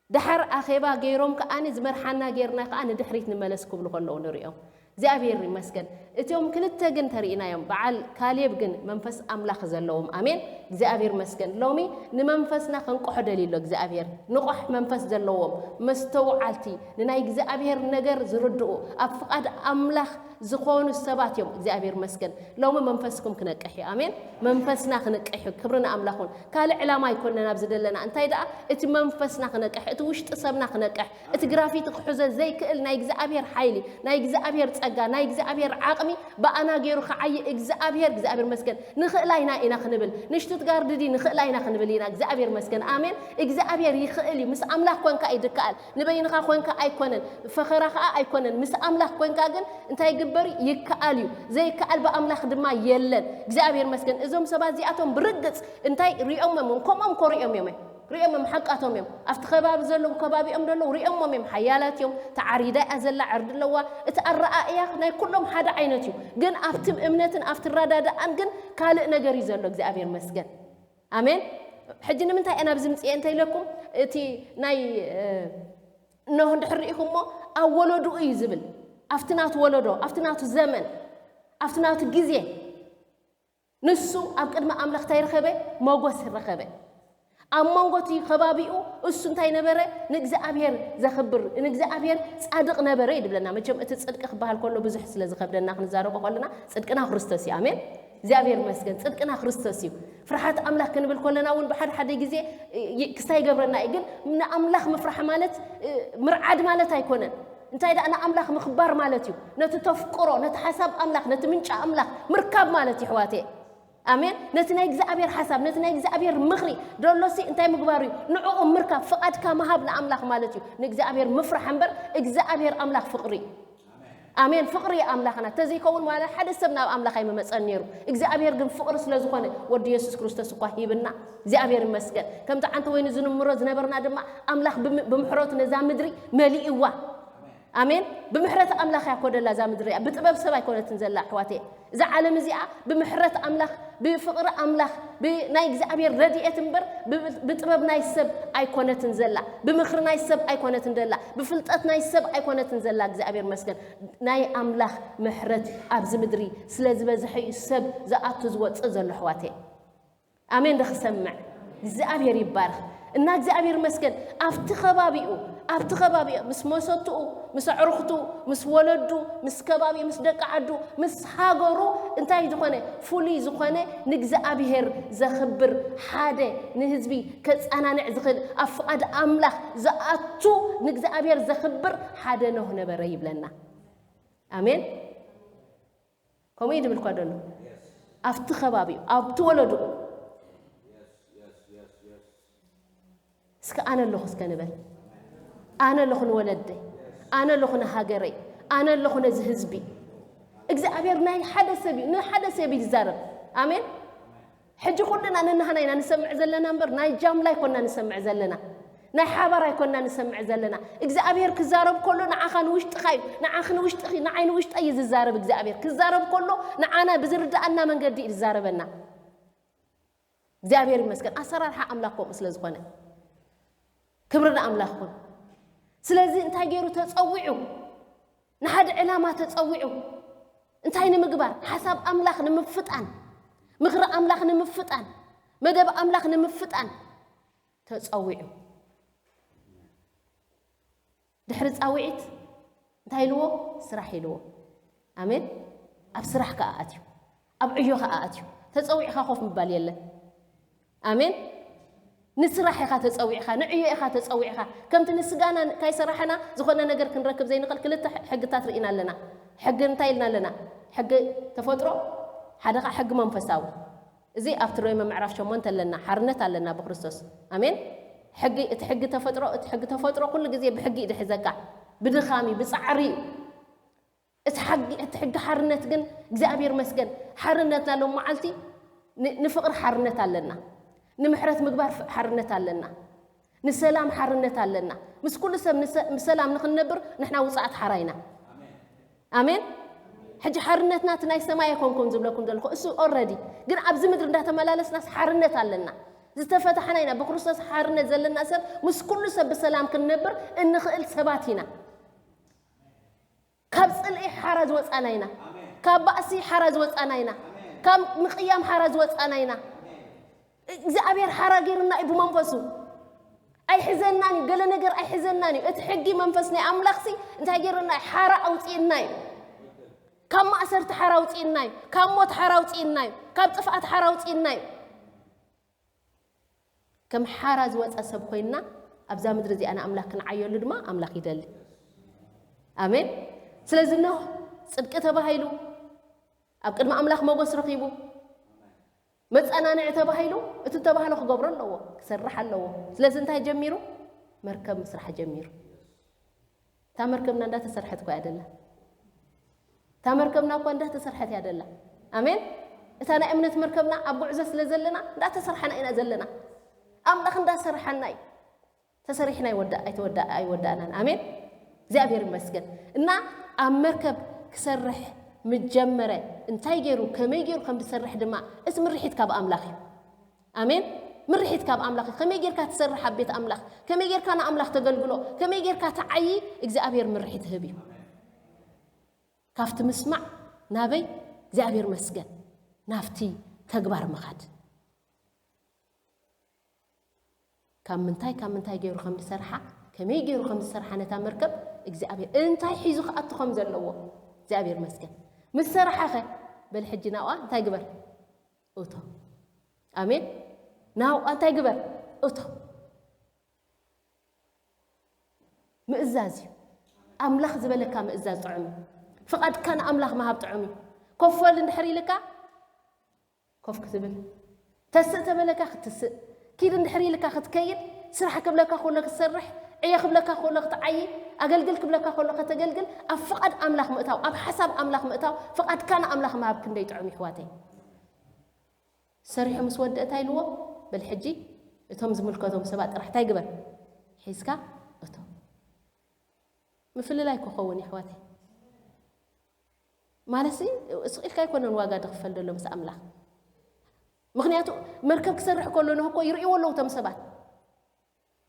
ደሓር ኣኼባ ገይሮም ከኣኒ ዝመርሓና ጌርና ከኣ ንድሕሪት ንመለስ ክብሉ ከለዉ ንሪኦም። እግዚኣብሔር ይመስገን። እቲኦም ክልተ ግን ተሪኢናዮም። በዓል ካሌብ ግን መንፈስ ኣምላኽ ዘለዎም። ኣሜን። እግዚኣብሔር ይመስገን። ሎሚ ንመንፈስና ከንቅሖ ደልዩ ኣሎ እግዚኣብሔር። ንቑሕ መንፈስ ዘለዎም፣ መስተውዓልቲ፣ ንናይ እግዚኣብሔር ነገር ዝርድኡ፣ ኣብ ፍቓድ ኣምላኽ ዝኾኑ ሰባት እዮም። እግዚኣብሔር መስገን። ሎሚ መንፈስኩም ክነቅሕ እዩ። ኣሜን። መንፈስና ክነቅሕ እዩ። ክብሪ ንኣምላኽ ይኹን። ካልእ ዕላማ ኣይኮነን ኣብዚ ዘለና። እንታይ ደኣ፣ እቲ መንፈስና ክነቅሕ፣ እቲ ውሽጢ ሰብና ክነቅሕ፣ እቲ ግራፊቲ ክሕዞ ዘይክእል ናይ እግዚኣብሔር ሓይሊ፣ ናይ እግዚኣብሔር ጸጋ፣ ናይ እግዚኣብሔር ዓቕሚ ብኣና ገይሩ ክዓዪ እግዚኣብሔር፣ እግዚኣብሔር መስገን። ንኽእላ ኢና ኢና ክንብል። ንሽቱትጋርድ ድዩ ንኽእላ ኢና ክንብል ኢና። እግዚኣብሔር መስገን። ኣሜን። እግዚኣብሔር ይኽእል እዩ። ምስ ኣምላኽ ኮንካ እዩ ድከኣል። ንበይንኻ ኮንካ ኣይኮነን። ፈኸራ ኸኣ ኣይኮነን። ምስ ኣምላኽ ኮንካ ግን እንታይ ይግበር እዩ? ይከኣል እዩ። ዘይከኣል ብኣምላኽ ድማ የለን። እግዚኣብሔር መስገን። እዞም ሰባት እዚኣቶም ብርግጽ እንታይ ሪኦሞም እዮም? ከምኦም ኮ ሪኦም እዮም። ሪኦም እዮም፣ ሓቃቶም እዮም። ኣብቲ ከባቢ ዘለዉ፣ ከባቢኦም ዘለዉ ሪኦሞም እዮም። ሓያላት እዮም። ተዓሪዳ እያ ዘላ፣ ዕርዲ ኣለዋ። እቲ ኣረኣእያ ናይ ኩሎም ሓደ ዓይነት እዩ። ግን ኣብቲ እምነትን ኣብቲ ረዳድኣን ግን ካልእ ነገር እዩ ዘሎ። እግዚኣብሔር መስገን። ኣሜን። ሕጂ ንምንታይ እየ ናብዚ ምጽኤ እንተ ኢለኩም፣ እቲ ናይ፣ እ፣ ኖህ እንድሕር ርኢኹሞ፣ ኣብ ወለድኡ እዩ ዝብል። ኣብቲ ናቱ ወለዶ፣ ኣብቲ ናቱ ዘመን፣ ኣብቲ ናቱ ግዜ፣ ንሱ ኣብ ቅድሚ ኣምላኽ እንታይ ረኸበ? ሞገስ ረኸበ። ኣብ መንጎ እቲ ከባቢኡ እሱ እንታይ ነበረ? ንእግዚኣብሔር ዘኽብር፣ ንእግዚኣብሔር ጻድቕ ነበረ እዩ ድብለና። መቸም እቲ ጽድቂ ክበሃል ከሎ ብዙሕ ስለ ዝኸብደና ክንዛረቦ ከለና፣ ጽድቅና ክርስቶስ እዩ። ኣሜን። እግዚኣብሔር ይመስገን። ጽድቅና ክርስቶስ እዩ። ፍርሃት ኣምላኽ ክንብል ከለና እውን ብሓደ ሓደ ግዜ፣ እ፣ ይ-፣ ክስታይ ይገብረና እዩ። ግን ንኣምላኽ ምፍራሕ ማለት፣ እ፣ ምርዓድ ማለት ኣይኮነን። እንታይ ደኣ ንኣምላኽ ምኽባር ማለት እዩ። ነቲ ተፍቅሮ፣ ነቲ ሓሳብ ኣምላኽ፣ ነቲ ምንጫ ኣምላኽ ምርካብ ማለት እዩ፣ ኣሕዋተየ። ኣሜን። ነቲ ናይ እግዚኣብሔር ሓሳብ፣ ነቲ ናይ እግዚኣብሔር ምኽሪ ደሎሲ እንታይ ምግባር እዩ? ንዕኡ ምርካብ፣ ፍቓድካ ምሃብ ንኣምላኽ ማለት እዩ። ንእግዚኣብሔር ምፍራሕ እምበር እግዚኣብሔር ኣምላኽ ፍቕሪ እዩ። ኣሜን። ፍቕሪ እዩ ኣምላኽና። ተዘይከውን ዋላ ሓደ ሰብ ናብ ኣምላኽ ኣይመመጸን ነይሩ። እግዚኣብሔር ግን ፍቕሪ ስለ ዝኾነ ወዲ የሱስ ክርስቶስ እኳ ሂብና። እግዚኣብሔር ይመስገን። ከምቲ ዓንተ ወይኒ ዝንምሮ ዝነበርና ድማ ኣምላኽ ብም-፣ ብምሕረቱ ነዛ ምድሪ መሊእዋ። ኣሜን። ብምሕረት ኣምላኽ እያ ኮደላ እዛ ምድሪ እያ። ብጥበብ ሰብ ኣይኮነትን ዘላ ኣሕዋተየ። እዛ ዓለም እዚኣ ብምሕረት ኣምላኽ፣ ብፍቕሪ ኣምላኽ፣ ብናይ እግዚኣብሔር ረድኤት እምበር ብ-፣ ብጥበብ ናይ ሰብ ኣይኮነትን ዘላ። ብምኽሪ ናይ ሰብ ኣይኮነትን ዘላ። ብፍልጠት ናይ ሰብ ኣይኮነትን ዘላ። እግዚኣብሔር መስገን። ናይ ኣምላኽ ምሕረት ኣብዚ ምድሪ ስለ ዝበዝሐ እዩ ሰብ ዝኣቱ ዝወጽእ ዘሎ ኣሕዋተየ። ኣሜን። ዶ ክሰምዕ? እግዚኣብሔር ይባረኽ። እና እግዚኣብሔር መስገን ኣብቲ ከባቢኡ፣ ኣብቲ ከባቢኡ ምስ መሰትኡ፣ ምስ ኣዕሩኽቱ፣ ምስ ወለዱ፣ ምስ ከባቢኡ፣ ምስ ደቂ ዓዱ፣ ምስ ሃገሩ እንታይ ዝኾነ ፍሉይ ዝኾነ ንእግዚኣብሔር ዘኽብር ሓደ ንህዝቢ ከጸናንዕ ዝኽእል ኣብ ፍቓድ ኣምላኽ ዝኣቱ ንእግዚኣብሔር ዘኽብር ሓደ ኖህ ነበረ ይብለና። ኣሜን። ከምኡ እዩ ድብል እኳ ደሎ። ኣብቲ ከባቢኡ፣ ኣብቲ ወለድኡ። እስከ ኣነ ኣለኹ እስከ ንበል። ኣነ ኣለኹ ንወለደይ። ኣነ ኣለኹ ንሃገረይ። ኣነ ኣለኹ ነዚ ህዝቢ። እግዚኣብሔር ናይ ሓደ ሰብ እዩ፣ ንሓደ ሰብ እዩ ዝዛረብ። ኣሜን። ሕጂ ኩልና ነናህና ኢና ንሰምዕ ዘለና እምበር ናይ ጃምላ ኣይኮንና ንሰምዕ ዘለና። ናይ ሓባር ኣይኮንና ንሰምዕ ዘለና። እግዚኣብሔር ክዛረብ ከሎ ንዓኻ ንውሽጥኻ እዩ፣ ንዓኺ ንውሽጥኺ፣ ንዓይ ንውሽጠይ እዩ ዝዛረብ እግዚኣብሔር። ክዛረብ ከሎ ንዓና ብዝርድኣና መንገዲ እዩ ዝዛረበና። እግዚኣብሔር ይመስገን። ኣሰራርሓ ኣምላኽ ከምኡ ስለ ዝኾነ ክብሪ ንኣምላኽ ይኹን። ስለዚ እንታይ ገይሩ ተጸዊዑ? ንሓደ ዕላማ ተጸዊዑ። እንታይ ንምግባር? ሓሳብ ኣምላኽ ንምፍጣን፣ ምኽሪ ኣምላኽ ንምፍጣን፣ መደብ ኣምላኽ ንምፍጣን ተጸዊዑ። ድሕሪ ጻውዒት እንታይ ኢልዎ? ስራሕ ኢልዎ። ኣሜን። ኣብ ስራሕ ከኣ ኣትዩ፣ ኣብ ዕዮ ከኣ ኣትዩ። ተጸዊዕኻ ኮፍ ምባል የለን። ኣሜን። ንስራሕ ኢኻ ተጸዊዕኻ፣ ንዕዮ ኢኻ ተጸዊዕኻ። ከምቲ ንስጋና ካይሰራሕና ዝኾነ ነገር ክንረክብ ዘይንኽእል ክልተ ሕግታት ርኢና ኣለና። ሕጊ እንታይ ኢልና ኣለና? ሕጊ ተፈጥሮ፣ ሓደ ኸዓ ሕጊ መንፈሳዊ። እዚ ኣብቲ ሮሜ ምዕራፍ ሸሞንተ ኣለና፣ ሓርነት ኣለና ብክርስቶስ። ኣሜን። ሕጊ፣ እቲ ሕጊ ተፈጥሮ፣ እቲ ሕጊ ተፈጥሮ ኩሉ ግዜ ብሕጊ እዩ ድሕዘካ። ብድኻም እዩ፣ ብጻዕሪ እዩ። እቲ ሓጊ-፣ እቲ ሕጊ ሓርነት ግን እግዚኣብሔር መስገን፣ ሓርነትና ሎም መዓልቲ ን-፣ ንፍቕሪ ሓርነት ኣለና። ንምሕረት ምግባር ፍ-፣ ሓርነት ኣለና። ንሰላም ሓርነት ኣለና። ምስ ኩሉ ሰብ ንሰ-፣ ብሰላም ንኽንነብር ንሕና ውጽዓት ሓራ ኢና። ኣሜን። ሕጂ ሓርነትና እቲ ናይ ሰማይ ኣይኮንኩም ዝብለኩም ዘለኹ፣ እሱ ኦልረዲ። ግን ኣብዚ ምድሪ እንዳተመላለስናስ ሓርነት ኣለና። ዝተፈታሕና ኢና። ብክርስቶስ ሓርነት ዘለና ሰብ ምስ ኩሉ ሰብ ብሰላም ክንነብር እንኽእል ሰባት ኢና። ካብ ጽልኢ ሓራ ዝወጻና ኢና። ካብ ባእሲ ሓራ ዝወጻና ኢና። ካብ ምቕያም ሓራ ዝወጻና ኢና። እግዚኣብሔር ሓራ ገይርና እዩ ብመንፈሱ። ኣይሕዘናን እዩ፣ ገለ ነገር ኣይሕዘናን እዩ። እቲ ሕጊ መንፈስ ናይ ኣምላኽሲ እንታይ ገይርና እዩ? ሓራ ኣውጽእና እዩ። ካብ ማእሰርቲ ሓራ ኣውፅእና እዩ። ካብ ሞት ሓራ ኣውፅእና እዩ። ካብ ጥፍኣት ሓራ ኣውፅእና እዩ። ከም ሓራ ዝወፀ ሰብ ኮይንና ኣብዛ ምድሪ እዚኣ ንኣምላኽ ክንዓየሉ ድማ ኣምላኽ ይደሊ። ኣሜን። ስለዚ ኖህ ጽድቂ ተባሂሉ ኣብ ቅድሚ ኣምላኽ ሞገስ ረኺቡ መጸናንዒ ተባሂሉ እቲ ተባህሎ ክገብሮ ኣለዎ፣ ክሰርሕ ኣለዎ። ስለዚ እንታይ ጀሚሩ? መርከብ ምስራሕ ጀሚሩ። እታ መርከብና እንዳተሰርሐት እኮ እያ ደላ። እታ መርከብና እኮ እንዳተሰርሐት እያ ደላ። ኣሜን። እታ ናይ እምነት መርከብና ኣብ ጉዕዞ ስለ ዘለና እንዳተሰርሐና ኢና ዘለና። ኣምላኽ እንዳሰርሐና እዩ። ተሰሪሕና ኣይወዳ ኣይወዳ ኣይወዳእናን። ኣሜን። እግዚኣብሔር ይመስገን። እና ኣብ መርከብ ክሰርሕ ምጀመረ እንታይ ገይሩ ከመይ ገይሩ ከም ዝሰርሕ ድማ እቲ ምርሒት ካብ ኣምላኽ እዩ። ኣሜን። ምርሒት ካብ ኣምላኽ እዩ። ከመይ ጌርካ ትሰርሕ ኣብ ቤት ኣምላኽ፣ ከመይ ጌርካ ንኣምላኽ ተገልግሎ፣ ከመይ ጌርካ ትዓዪ እግዚኣብሔር ምርሒት ይህብ እዩ። ካብቲ ምስማዕ ናበይ እግዚኣብሔር መስገን ናብቲ ተግባር ምኻድ ካብ ምንታይ ካብ ምንታይ ገይሩ ከም ዝሰርሓ ከመይ ገይሩ ከም ዝሰርሓ ነታ መርከብ እግዚኣብሔር እንታይ ሒዙ ክኣቱ ከም ዘለዎ እግዚኣብሔር መስገን ምስ ሰራሓኸ በል ሕጂ ናብኣ እንታይ ግበር እቶ ኣሜን ናብኣ እንታይ ግበር እቶ ምእዛዝ እዩ ኣምላኽ ዝበለካ ምእዛዝ ጥዑም እዩ ፍቓድካ ንኣምላኽ ምሃብ ጥዑም እዩ ኮፈል እንድሕር ኢልካ ኮፍ ክትብል ተስእ ተበለካ ክትስእ ኪድ እንድሕር ኢልካ ክትከይድ ስራሕ ክብለካ ከሎ ክትሰርሕ ዕየ ክብለካ ከሎ ክትዓይ ኣገልግል ክብለካ ከሎ ከተገልግል ኣብ ፍቓድ ኣምላኽ ምእታው ኣብ ሓሳብ ኣምላኽ ምእታው ፍቓድካ ንኣምላኽ ምሃብ ክንደይ ጥዑም ይሕዋተይ ሰሪሑ ምስ ወደእ እንታይ ኢልዎ በል ሕጂ እቶም ዝምልከቶም ሰባት ጥራሕ እንታይ ግበር ሒዝካ እቶ ምፍልላይ ክኸውን ይሕዋተይ ማለት ስቕ ኢልካ ኣይኮነን ዋጋ ድኽፈል ዘሎ ምስ ኣምላኽ ምኽንያቱ መርከብ ክሰርሕ ከሎ ንህኮ ይርእይዎ ኣለዉ ቶም ሰባት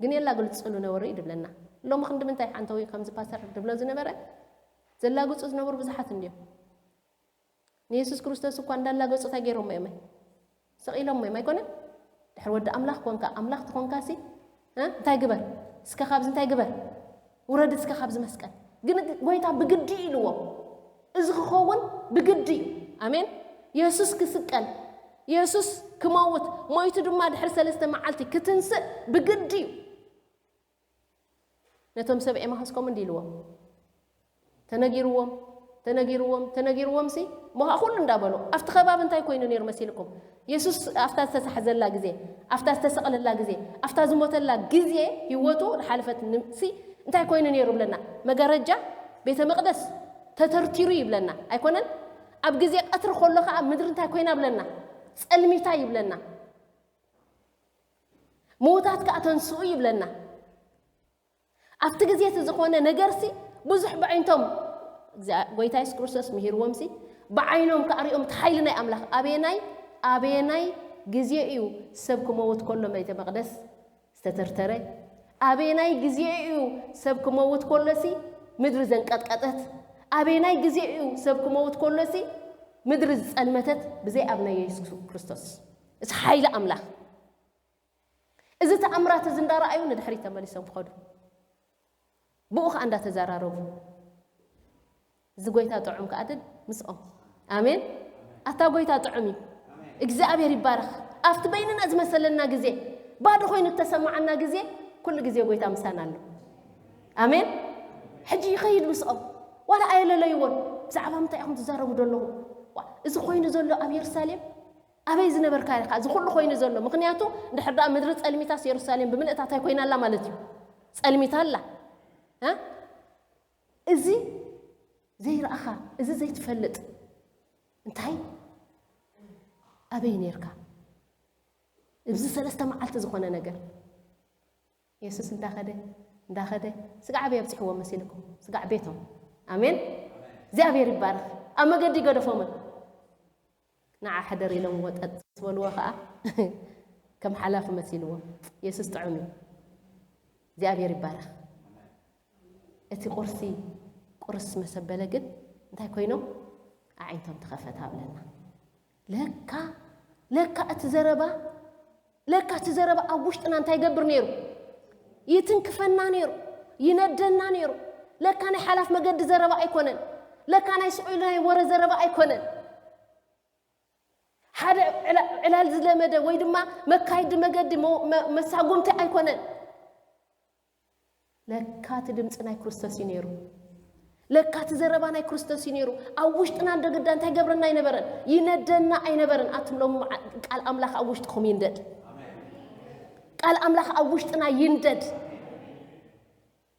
ግን የላግልፅሉ ነበር እዩ ድብለና ሎሚ ክንዲ ምንታይ ሓንተዊ ከምዚ ፓስተር ድብሎ ዝነበረ ዘላግፁ ዝነበሩ ብዙሓት እንድዮም ንየሱስ ክርስቶስ እኳ እንዳላገፁ እንታይ ገይሮሞ እዮም ሰቒሎሞ እዮም ኣይኮነን ድሕሪ ወዲ ኣምላኽ ኮንካ ኣምላኽ ትኾንካ ሲ እንታይ ግበር እስከ ካብዚ እንታይ ግበር ውረድ እስከ ካብዚ መስቀል ግን ጎይታ ብግዲ ኢልዎም እዚ ክኸውን ብግዲ እዩ ኣሜን የሱስ ክስቀል የሱስ ክመውት ሞይቱ ድማ ድሕሪ ሰለስተ መዓልቲ ክትንስእ ብግዲ እዩ ነቶም ሰብ ኤማሁስ ከምኡ እንዲ ኢልዎም ተነጊርዎም ተነጊርዎም ተነጊርዎም ሲ ሞሃ ኩሉ እንዳበሉ ኣብቲ ከባቢ እንታይ ኮይኑ ነይሩ መሲልኩም የሱስ ኣብታ ዝተሳሕዘላ ግዜ ኣብታ ዝተሰቕለላ ግዜ ኣብታ ዝሞተላ ግዜ ህይወቱ ዝሓለፈት ሲ እንታይ ኮይኑ ነይሩ ብለና መጋረጃ ቤተ መቅደስ ተተርቲሩ ይብለና ኣይኮነን ኣብ ግዜ ቀትሪ ከሎ ከዓ ምድሪ እንታይ ኮይና ብለና ጸልሚታ ይብለና ምዉታት ከዓ ተንስኡ ይብለና ኣብቲ ግዜ እቲ ዝኾነ ነገርሲ ብዙሕ ብዓይንቶም ጎይታ የሱስ ክርስቶስ ምሂርዎምሲ ብዓይኖም ከዓ ሪኦም እቲ ሓይሊ ናይ ኣምላኽ ኣበየናይ ኣበየናይ ግዜ እዩ ሰብ ክመውት ከሎ ቤተ መቅደስ ዝተተርተረ ኣበየናይ ግዜ እዩ ሰብ ክመውት ከሎሲ ምድሪ ዘንቀጥቀጠት ኣበየናይ ግዜ እዩ ሰብ ክመውት ከሎሲ ምድሪ ዝጸልመተት ብዘይ ኣብ ናይ የሱስ ክርስቶስ እቲ ሓይሊ ኣምላኽ እዚ ተኣምራት እዚ እንዳረኣዩ ንድሕሪት ተመሊሶም ክኸዱ ብኡ ከዓ እንዳተዘራረቡ እዚ ጎይታ ጥዑም ከዓ ድል ምስኦም ኣሜን ኣታ ጎይታ ጥዑም እዩ እግዚኣብሔር ይባረክ ኣብቲ በይንና ዝመሰለና ግዜ ባዶ ኮይኑ እተሰማዓና ግዜ ኩሉ ግዜ ጎይታ ምሳና ኣሎ ኣሜን ሕጂ ይኸይድ ምስኦም ዋላ ኣየለለይዎን ብዛዕባ ምንታይ ኢኹም ትዛረቡ ዘለኹም እዚ ኮይኑ ዘሎ ኣብ የሩሳሌም ኣበይ ዝነበርካ ኢኻ እዚ ኩሉ ኮይኑ ዘሎ ምኽንያቱ እንድሕር ደኣ ምድሪ ጸልሚታስ የሩሳሌም ብምልእታ እንታይ ኮይና ኣላ ማለት እዩ ጸልሚታ ኣላ እዚ ዘይረኣኻ እዚ ዘይትፈልጥ እንታይ ኣበይ ነርካ እዚ ሰለስተ መዓልቲ ዝኾነ ነገር የሱስ እንዳኸደ እንዳኸደ ስጋዕ ኣበይ ኣብፅሕዎ መሲልኩም ስጋዕ ቤቶም ኣሜን እግዚኣብሔር ይባረክ ኣብ መገዲ ይገደፎምን ንዓ ሕደር ኢሎም ወጠጥ ዝበልዎ ከዓ ከም ሓላፊ መሲልዎም የሱስ ጥዑም እዩ እግዚኣብሔር ይባረክ እቲ ቁርሲ ቁርስ መሰበለ ግን እንታይ ኮይኖም ኣዒንቶም ተኸፈት ኣብለና ለካ ለካ እቲ ዘረባ ለካ እቲ ዘረባ ኣብ ውሽጥና እንታይ ይገብር ነይሩ ይትንክፈና ነይሩ ይነደና ነይሩ ለካ ናይ ሓላፍ መገዲ ዘረባ ኣይኮነን ለካ ናይ ስቕ ኢሉ ናይ ወረ ዘረባ ኣይኮነን። ሓደ ዕላ- ዕላል ዝለመደ ወይ ድማ መካይዲ መገዲ መ- መ- መሳጉምቲ ኣይኮነን። ለካ እቲ ድምፂ ናይ ክርስቶስ እዩ ነይሩ። ለካ እቲ ዘረባ ናይ ክርስቶስ እዩ ነይሩ። ኣብ ውሽጥና እንደ ግዳ እንታይ ገብረና ኣይነበረን፣ ይነደና ኣይነበረን። ኣቱም ሎም ቃል ኣምላኽ ኣብ ውሽጥኹም ይንደድ። ቃል ኣምላኽ ኣብ ውሽጥና ይንደድ።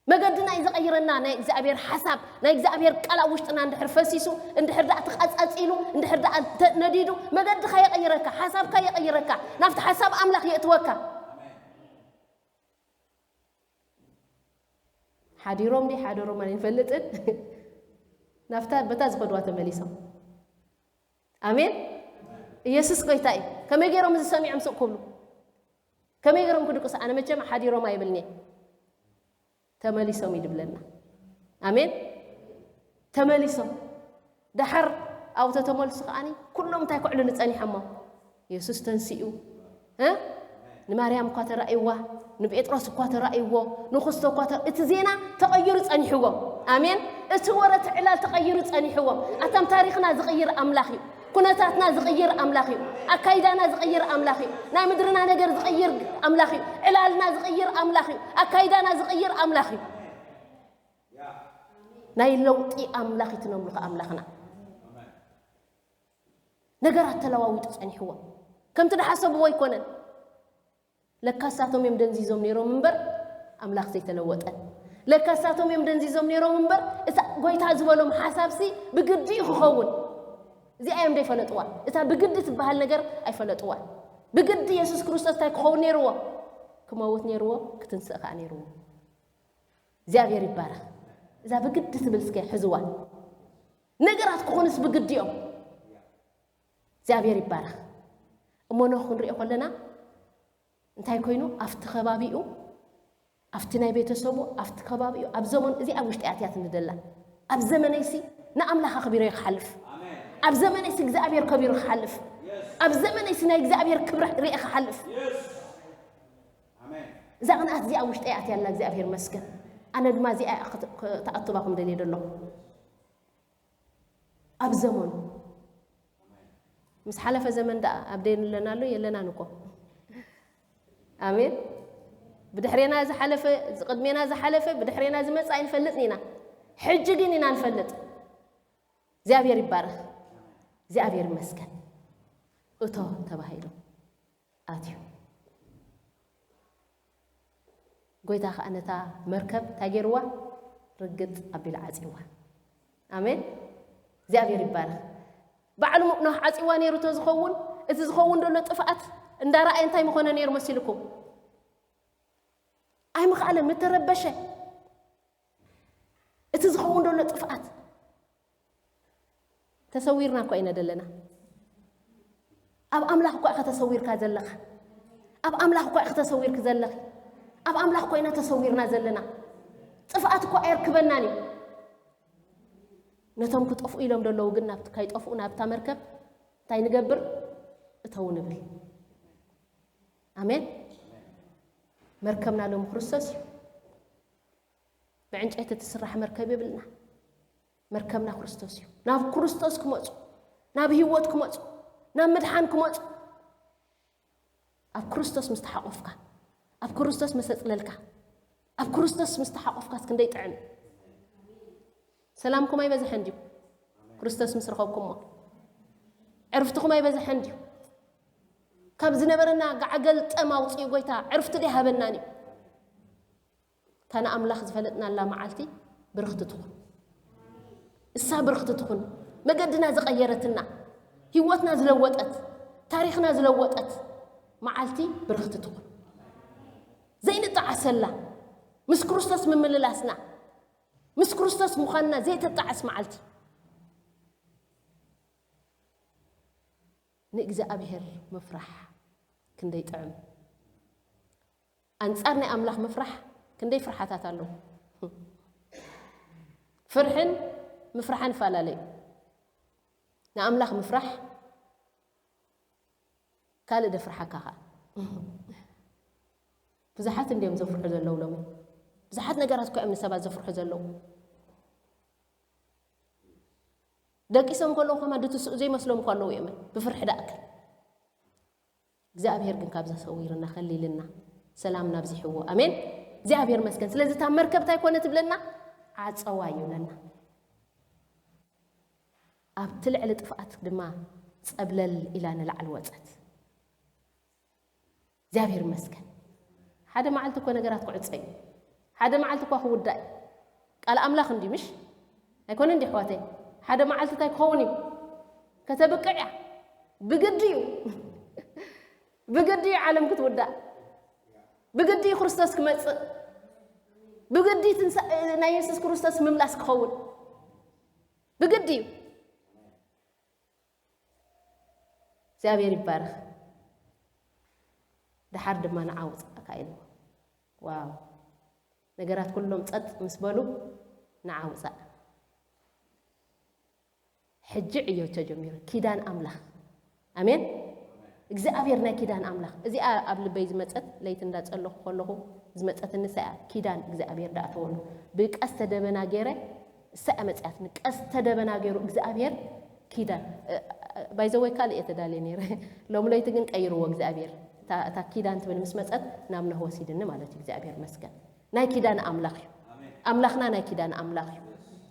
መገድና እዩ ዝቐይረና። ናይ እግዚኣብሔር ሓሳብ፣ ናይ እግዚኣብሔር ቃል ኣብ ውሽጥና እንድሕር ፈሲሱ፣ እንድሕር ደኣ ተቓጻጺሉ፣ እንድሕር ደኣ እንተ- ነዲዱ፣ መገድኻ የቐይረካ፣ ሓሳብካ የቐይረካ፣ ናብቲ ሓሳብ ኣምላኽ የእትወካ። ሓዲሮም ዲ ሓደሮም ኣይንፈልጥን። ናብታ በታ ዝኸድዋ ተመሊሶም። ኣሜን። ኢየሱስ ጎይታ እዩ። ከመይ ገይሮም እዚ ሰሚዖም ስቕ ክብሉ? ከመይ ገይሮም ክድቅሱ? ኣነ መቸም ሓዲሮም ኣይብልኒ። ተመሊሶም እዩ ድብለና። ኣሜን። ተመሊሶም። ደሓር ኣብኡ ተተመልሱ ከኣኒ ኩሎም እንታይ ክዕልሉ ጸኒሖሞ? የሱስ ተንሲኡ። እ? ንማርያም እኳ ተራእይዋ፣ ንጴጥሮስ እኳ ተራእይዎ፣ ንክስቶ እኳ ተራ- እቲ ዜና ተቐይሩ ጸኒሕዎም። ኣሜን። እቲ ወረ እቲ ዕላል ተቐይሩ ጸኒሕዎም። ኣታም ታሪኽና ዝቕይር ኣምላኽ እዩ። ኩነታትና ዝቕይር ኣምላኽ እዩ። ኣካይዳና ዝቕይር ኣምላኽ እዩ። ናይ ምድርና ነገር ዝቕይር ኣምላኽ እዩ። ዕላልና ዝቕይር ኣምላኽ እዩ። ኣካይዳና ዝቕይር ኣምላኽ እዩ። ናይ ለውጢ ኣምላኽ እዩ ትነምልኹ ኣምላኽና። ነገራት ተለዋዊጡ ጸኒሕዎም። ከምቲ ድሓሰብዎ ኣይኮነን። ለካ እሳቶም እዮም ደንዚዞም ነይሮም እምበር ኣምላኽ ዘይተለወጠ። ለካ እሳቶም እዮም ደንዚዞም ነይሮም እምበር እታ ጎይታ ዝበሎም ሓሳብሲ ብግዲ እዩ ክኸውን። እዚኣ እዮም ዘይፈለጥዋ። እታ ብግዲ ትበሃል ነገር ኣይፈለጥዋ። ብግዲ የሱስ ክርስቶስ እንታይ ክኸውን ነይርዎ? ክመውት ነይርዎ፣ ክትንስእ ከኣ ነይርዎ። እግዚኣብሔር ይባረኽ። እዛ ብግዲ ትብል እስከ ሕዝዋ። ነገራት ክኾኑስ ብግዲ እዮም። እግዚኣብሔር ይባረኽ። እሞ ኖህ ክንሪኦ ከለና እንታይ ኮይኑ ኣብቲ ከባቢኡ ኣብቲ ናይ ቤተሰቡ ኣብቲ ከባቢኡ ኣብ ዘመን እዚ ኣብ ውሽጢ ኣትያት ንደላ ኣብ ዘመነይሲ ንኣምላኽ ኣኽቢረ ክሓልፍ ኣብ ዘመነይሲ እግዚኣብሔር ከቢሩ ክሓልፍ ኣብ ዘመነይሲ ናይ እግዚኣብሔር ክብሪ ርኤ ክሓልፍ እዛ ቅንኣት እዚኣ ውሽጠይ ኣትያላ እግዚኣብሔር መስገን ኣነ ድማ እዚኣ ክትኣትባኹም ደልየ ደለኹ ኣብ ዘመኑ ምስ ሓለፈ ዘመን ደኣ ኣብ ደይን ኣለና ኣሎ የለናን እኮ ኣሜን ብድሕሬና ዝሓለፈ ዝቅድሜና ዝሓለፈ ብድሕሬና ዝመጽእ ኣይንፈልጥን ኢና ሕጂ ግን ኢና ንፈልጥ እግዚኣብሔር ይባረኽ እግዚኣብሔር ይመስገን እቶ ተባሂሉ ኣትዩ ጎይታ ከዓ ነታ መርከብ እንታይ ገይርዋ ርግጥ ኣቢሉ ዓፅይዋ ኣሜን እግዚኣብሔር ይባረኽ ባዕሉ ኖህ ዓፅይዋ ነይሩ እቶ ዝኸውን እቲ ዝኸውን ደሎ ጥፍኣት እንዳረኣየ እንታይ ምኾነ ነይሩ መሲልኩም ኣይምኽኣለን ምተረበሸ እቲ ዝኸውን ደሎ ጥፍኣት ተሰዊርና እኳ ኢና ዘለና ኣብ ኣምላኽ እኳ ኢኻ ተሰዊርካ ዘለኻ ኣብ ኣምላኽ እኳ ኢኻ ተሰዊርክ ዘለኺ ኣብ ኣምላኽ እኳ ኢና ተሰዊርና ዘለና ጥፍኣት እኳ ኣየርክበናን እዩ ነቶም ክጠፍኡ ኢሎም ዘለዉ ግን ናብቲ ካይጠፍኡ ናብታ መርከብ እንታይ ንገብር እተው ንብል ኣሜን መርከብና ሎም ክርስቶስ እዩ ብዕንጨይቲ ትስራሕ መርከብ የብልና መርከብና ክርስቶስ እዩ ናብ ክርስቶስ ክመፁ ናብ ህይወት ክመፁ ናብ ምድሓን ክመፁ ኣብ ክርስቶስ ምስ ተሓቆፍካ ኣብ ክርስቶስ መሰፅለልካ ኣብ ክርስቶስ ምስ ተሓቆፍካስ ክንደይ ጥዕም ሰላምኩም ኣይበዝሐን ድዩ ክርስቶስ ምስ ረኸብኩሞ ዕርፍትኹም ኣይበዝሐን ድዩ ካብ ዝነበረና ጋዕገል ጠም ኣውፅኡ ጎይታ ዕርፍቲ ደይሃበናን እዩ እታ ንኣምላኽ ዝፈለጥናላ መዓልቲ ብርኽቲ ትኹን እሳ ብርኽቲ ትኹን መገድና ዝቐየረትና ህይወትና ዝለወጠት ታሪኽና ዝለወጠት መዓልቲ ብርኽቲ ትኹን ዘይንጠዓሰላ ምስ ክርስቶስ ምምልላስና ምስ ክርስቶስ ምዃንና ዘይተጠዓስ መዓልቲ ንእግዚኣብሔር ምፍራሕ ክንደይ ጥዕም ኣንጻር ናይ ኣምላኽ ምፍራሕ ክንደይ ፍርሓታት ኣለዉ። ፍርሕን ምፍራሕን ይፈላለ እዩ። ንኣምላኽ ምፍራሕ ካልእ ደፍርሓካ ኸኣ። ብዙሓት እንድዮም ዘፍርሑ ዘለዉ ሎሚ። ብዙሓት ነገራት እኮ እዮም ንሰባት ዘፍርሑ ዘለዉ። ደቂሶም ከለዉ ከማ ድትስኡ ዘይመስሎም እኳ ኣለዉ እዮም፣ ብፍርሒ ደኣክል። እግዚኣብሔር ግን ካብዛ ሰዊርና፣ ከሊልና፣ ሰላምና ኣብዚሕዎ። ኣሜን። እግዚኣብሔር መስገን። ስለዚ እታ መርከብ እንታይ ኮነ ትብለና? ዓጸዋ እዩ ብለና። ኣብቲ ልዕሊ ጥፍኣት ድማ ጸብለል ኢላ ንላዕሊ ወጸት። እግዚኣብሔር ይመስገን። ሓደ መዓልቲ እኮ ነገራት ክዕጸ እዩ። ሓደ መዓልቲ እኳ ክውዳእ እዩ። ቃል ኣምላኽ እንዲ ምሽ? ኣይኮነ እንዲ ኣሕዋተይ? ሓደ መዓልቲ እንታይ ክኸውን እዩ? ከተብቅዕ እያ። ብግዲ እዩ። ብግዲ እዩ ዓለም ክትውዳእ። ብግዲ እዩ ክርስቶስ ክመጽእ። ብግዲ ትንሳ-፣ ናይ የሱስ ክርስቶስ ምምላስ ክኸውን። ብግዲ እዩ። እግዚኣብሔር ይባረኽ። ደሓር ድማ ንዓ ውጻእ ኢልዎ። ዋው! ነገራት ኩሎም ጸጥ ምስ በሉ ንዓ ውጻእ። ሕጂ ዕዮ ተጀሚሩ። ኪዳን ኣምላኽ። ኣሜን። እግዚኣብሔር ናይ ኪዳን ኣምላኽ። እዚኣ ኣብ ልበይ ዝመጸት፣ ለይቲ እንዳጸለኹ ከለኹ ዝመጸትኒ እሳ እያ። ኪዳን እግዚኣብሔር ደኣ ተወሉ። ብቀስተ ደበና ገይረ፣ እሳ እያ መጽያትኒ። ቀስተ ደበና ገይሩ እግዚኣብሔር ኪዳን። እ፣ እ፣ ባይዘወይ ካልእ እየ ተዳልየ ነይረ። ሎሚ ለይቲ ግን ቀይርዎ እግዚኣብሔር። እታ፣ እታ ኪዳን ትብል ምስ መጸት ናብ ነህ ወሲድኒ ማለት እዩ። እግዚኣብሔር መስገን። ናይ ኪዳን ኣምላኽ እዩ። ኣምላኽና ናይ ኪዳን ኣምላኽ እዩ።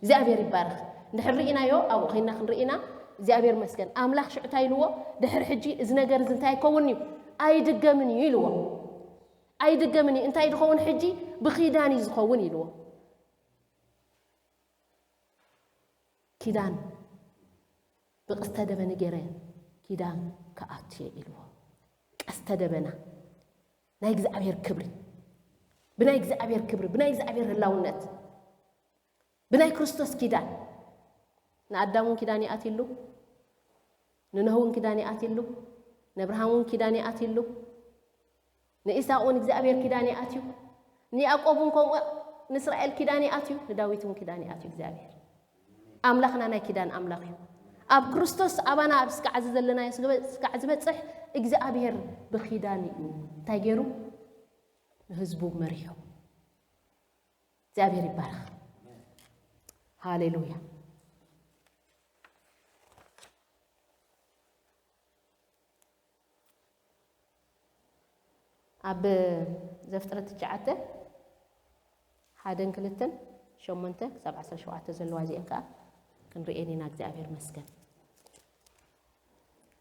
እግዚኣብሔር ይባረኽ። እንድሕር ርኢናዮ፣ ኣብኡ ኸይድና ክንርኢና፣ እግዚኣብሔር መስገን። ኣምላኽ ሽዑ እንታይ ኢልዎ? ድሕሪ ሕጂ እዚ ነገር እዚ እንታይ ኣይከውን እዩ? ኣይድገምን እዩ ኢልዎ። ኣይድገምን እዩ። እንታይ ዝኸውን ሕጂ? ብኺዳን እዩ ዝኸውን ኢልዎ። ኪዳን ብቀስተ ደበና ገይረ ኪዳን ክኣቱ እየ ኢልዎ። ቀስተ ደበና ናይ እግዚኣብሔር ክብሪ፣ ብናይ እግዚኣብሔር ክብሪ፣ ብናይ እግዚኣብሔር ህላውነት፣ ብናይ ክርስቶስ ኪዳን። ንኣዳም እውን ኪዳን ይኣትሉ፣ ንኖህ እውን ኪዳን ይኣትሉ፣ ንኣብርሃም እውን ኪዳን ይኣትሉ። ንኢሳቅ እውን እግዚኣብሔር ኪዳን ይኣትዩ፣ ንያዕቆብ እውን ከምኡ፣ ንእስራኤል ኪዳን ይኣትዩ፣ ንዳዊት እውን ኪዳን ይኣትዩ እግዚኣብሔር። ኣምላኽና ናይ ኪዳን ኣምላኽ እዩ። ኣብ ክርስቶስ ኣባና ኣብ ስጋዕ እዚ ዘለናዮ ስጋዕ ዝበጽሕ እግዚኣብሔር ብኪዳን እዩ። እንታይ ገይሩ? ንህዝቡ መሪሑ። እግዚኣብሔር ይባረኽ። ሃሌሉያ። ኣብ ዘፍጥረት ትሽዓተ፣ ሓደን ክልተን፣ ሸሞንተ ክሳብ ዓሰርተ ሸውዓተ ዘለዋ እዚአን ከዓ ክንርእየን ኢና። እግዚኣብሔር መስገን።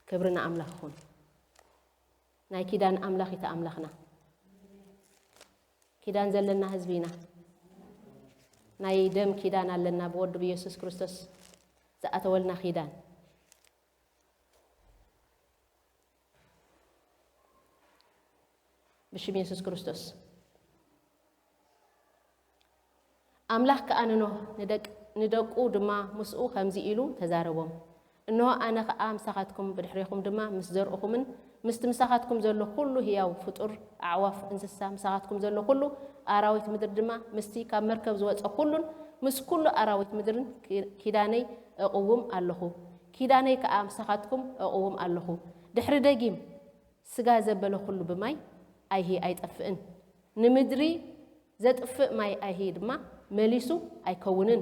ክብሪ ንኣምላኽ ይኹን። ናይ ኪዳን ኣምላኽ እዩ እቲ ኣምላኽና። ኪዳን ዘለና ህዝቢ ኢና። ናይ ደም ኪዳን ኣለና፣ ብወዱ ብየሱስ ክርስቶስ ዝኣተወልና ኪዳን። ብሽም የሱስ ክርስቶስ። ኣምላኽ ከኣ ንኖህ ንደቅ-፣ ንደቁ ድማ ምስኡ ከምዚ ኢሉ ተዛረቦም፣ እንሆ፣ ኣነ ኸኣ ምሳኻትኩም፣ ብድሕሬኹም ድማ ምስ ዘርእኹምን ምስቲ ምሳኻትኩም ዘሎ ኵሉ ህያው ፍጡር፣ ኣዕዋፍ፣ እንስሳ፣ ምሳኻትኩም ዘሎ ኵሉ ኣራዊት ምድሪ ድማ፣ ምስቲ ካብ መርከብ ዝወጸ ኵሉን ምስ ኵሉ ኣራዊት ምድርን ኪ-፣ ኪዳነይ እቕውም ኣለኹ። ኪዳነይ ከኣ ምሳኻትኩም እቕውም ኣለኹ። ድሕሪ ደጊም ስጋ ዘበለ ኹሉ ብማይ ኣይሂ ኣይጠፍእን። ንምድሪ ዘጥፍእ ማይ ኣይሂ ድማ መሊሱ ኣይከውንን።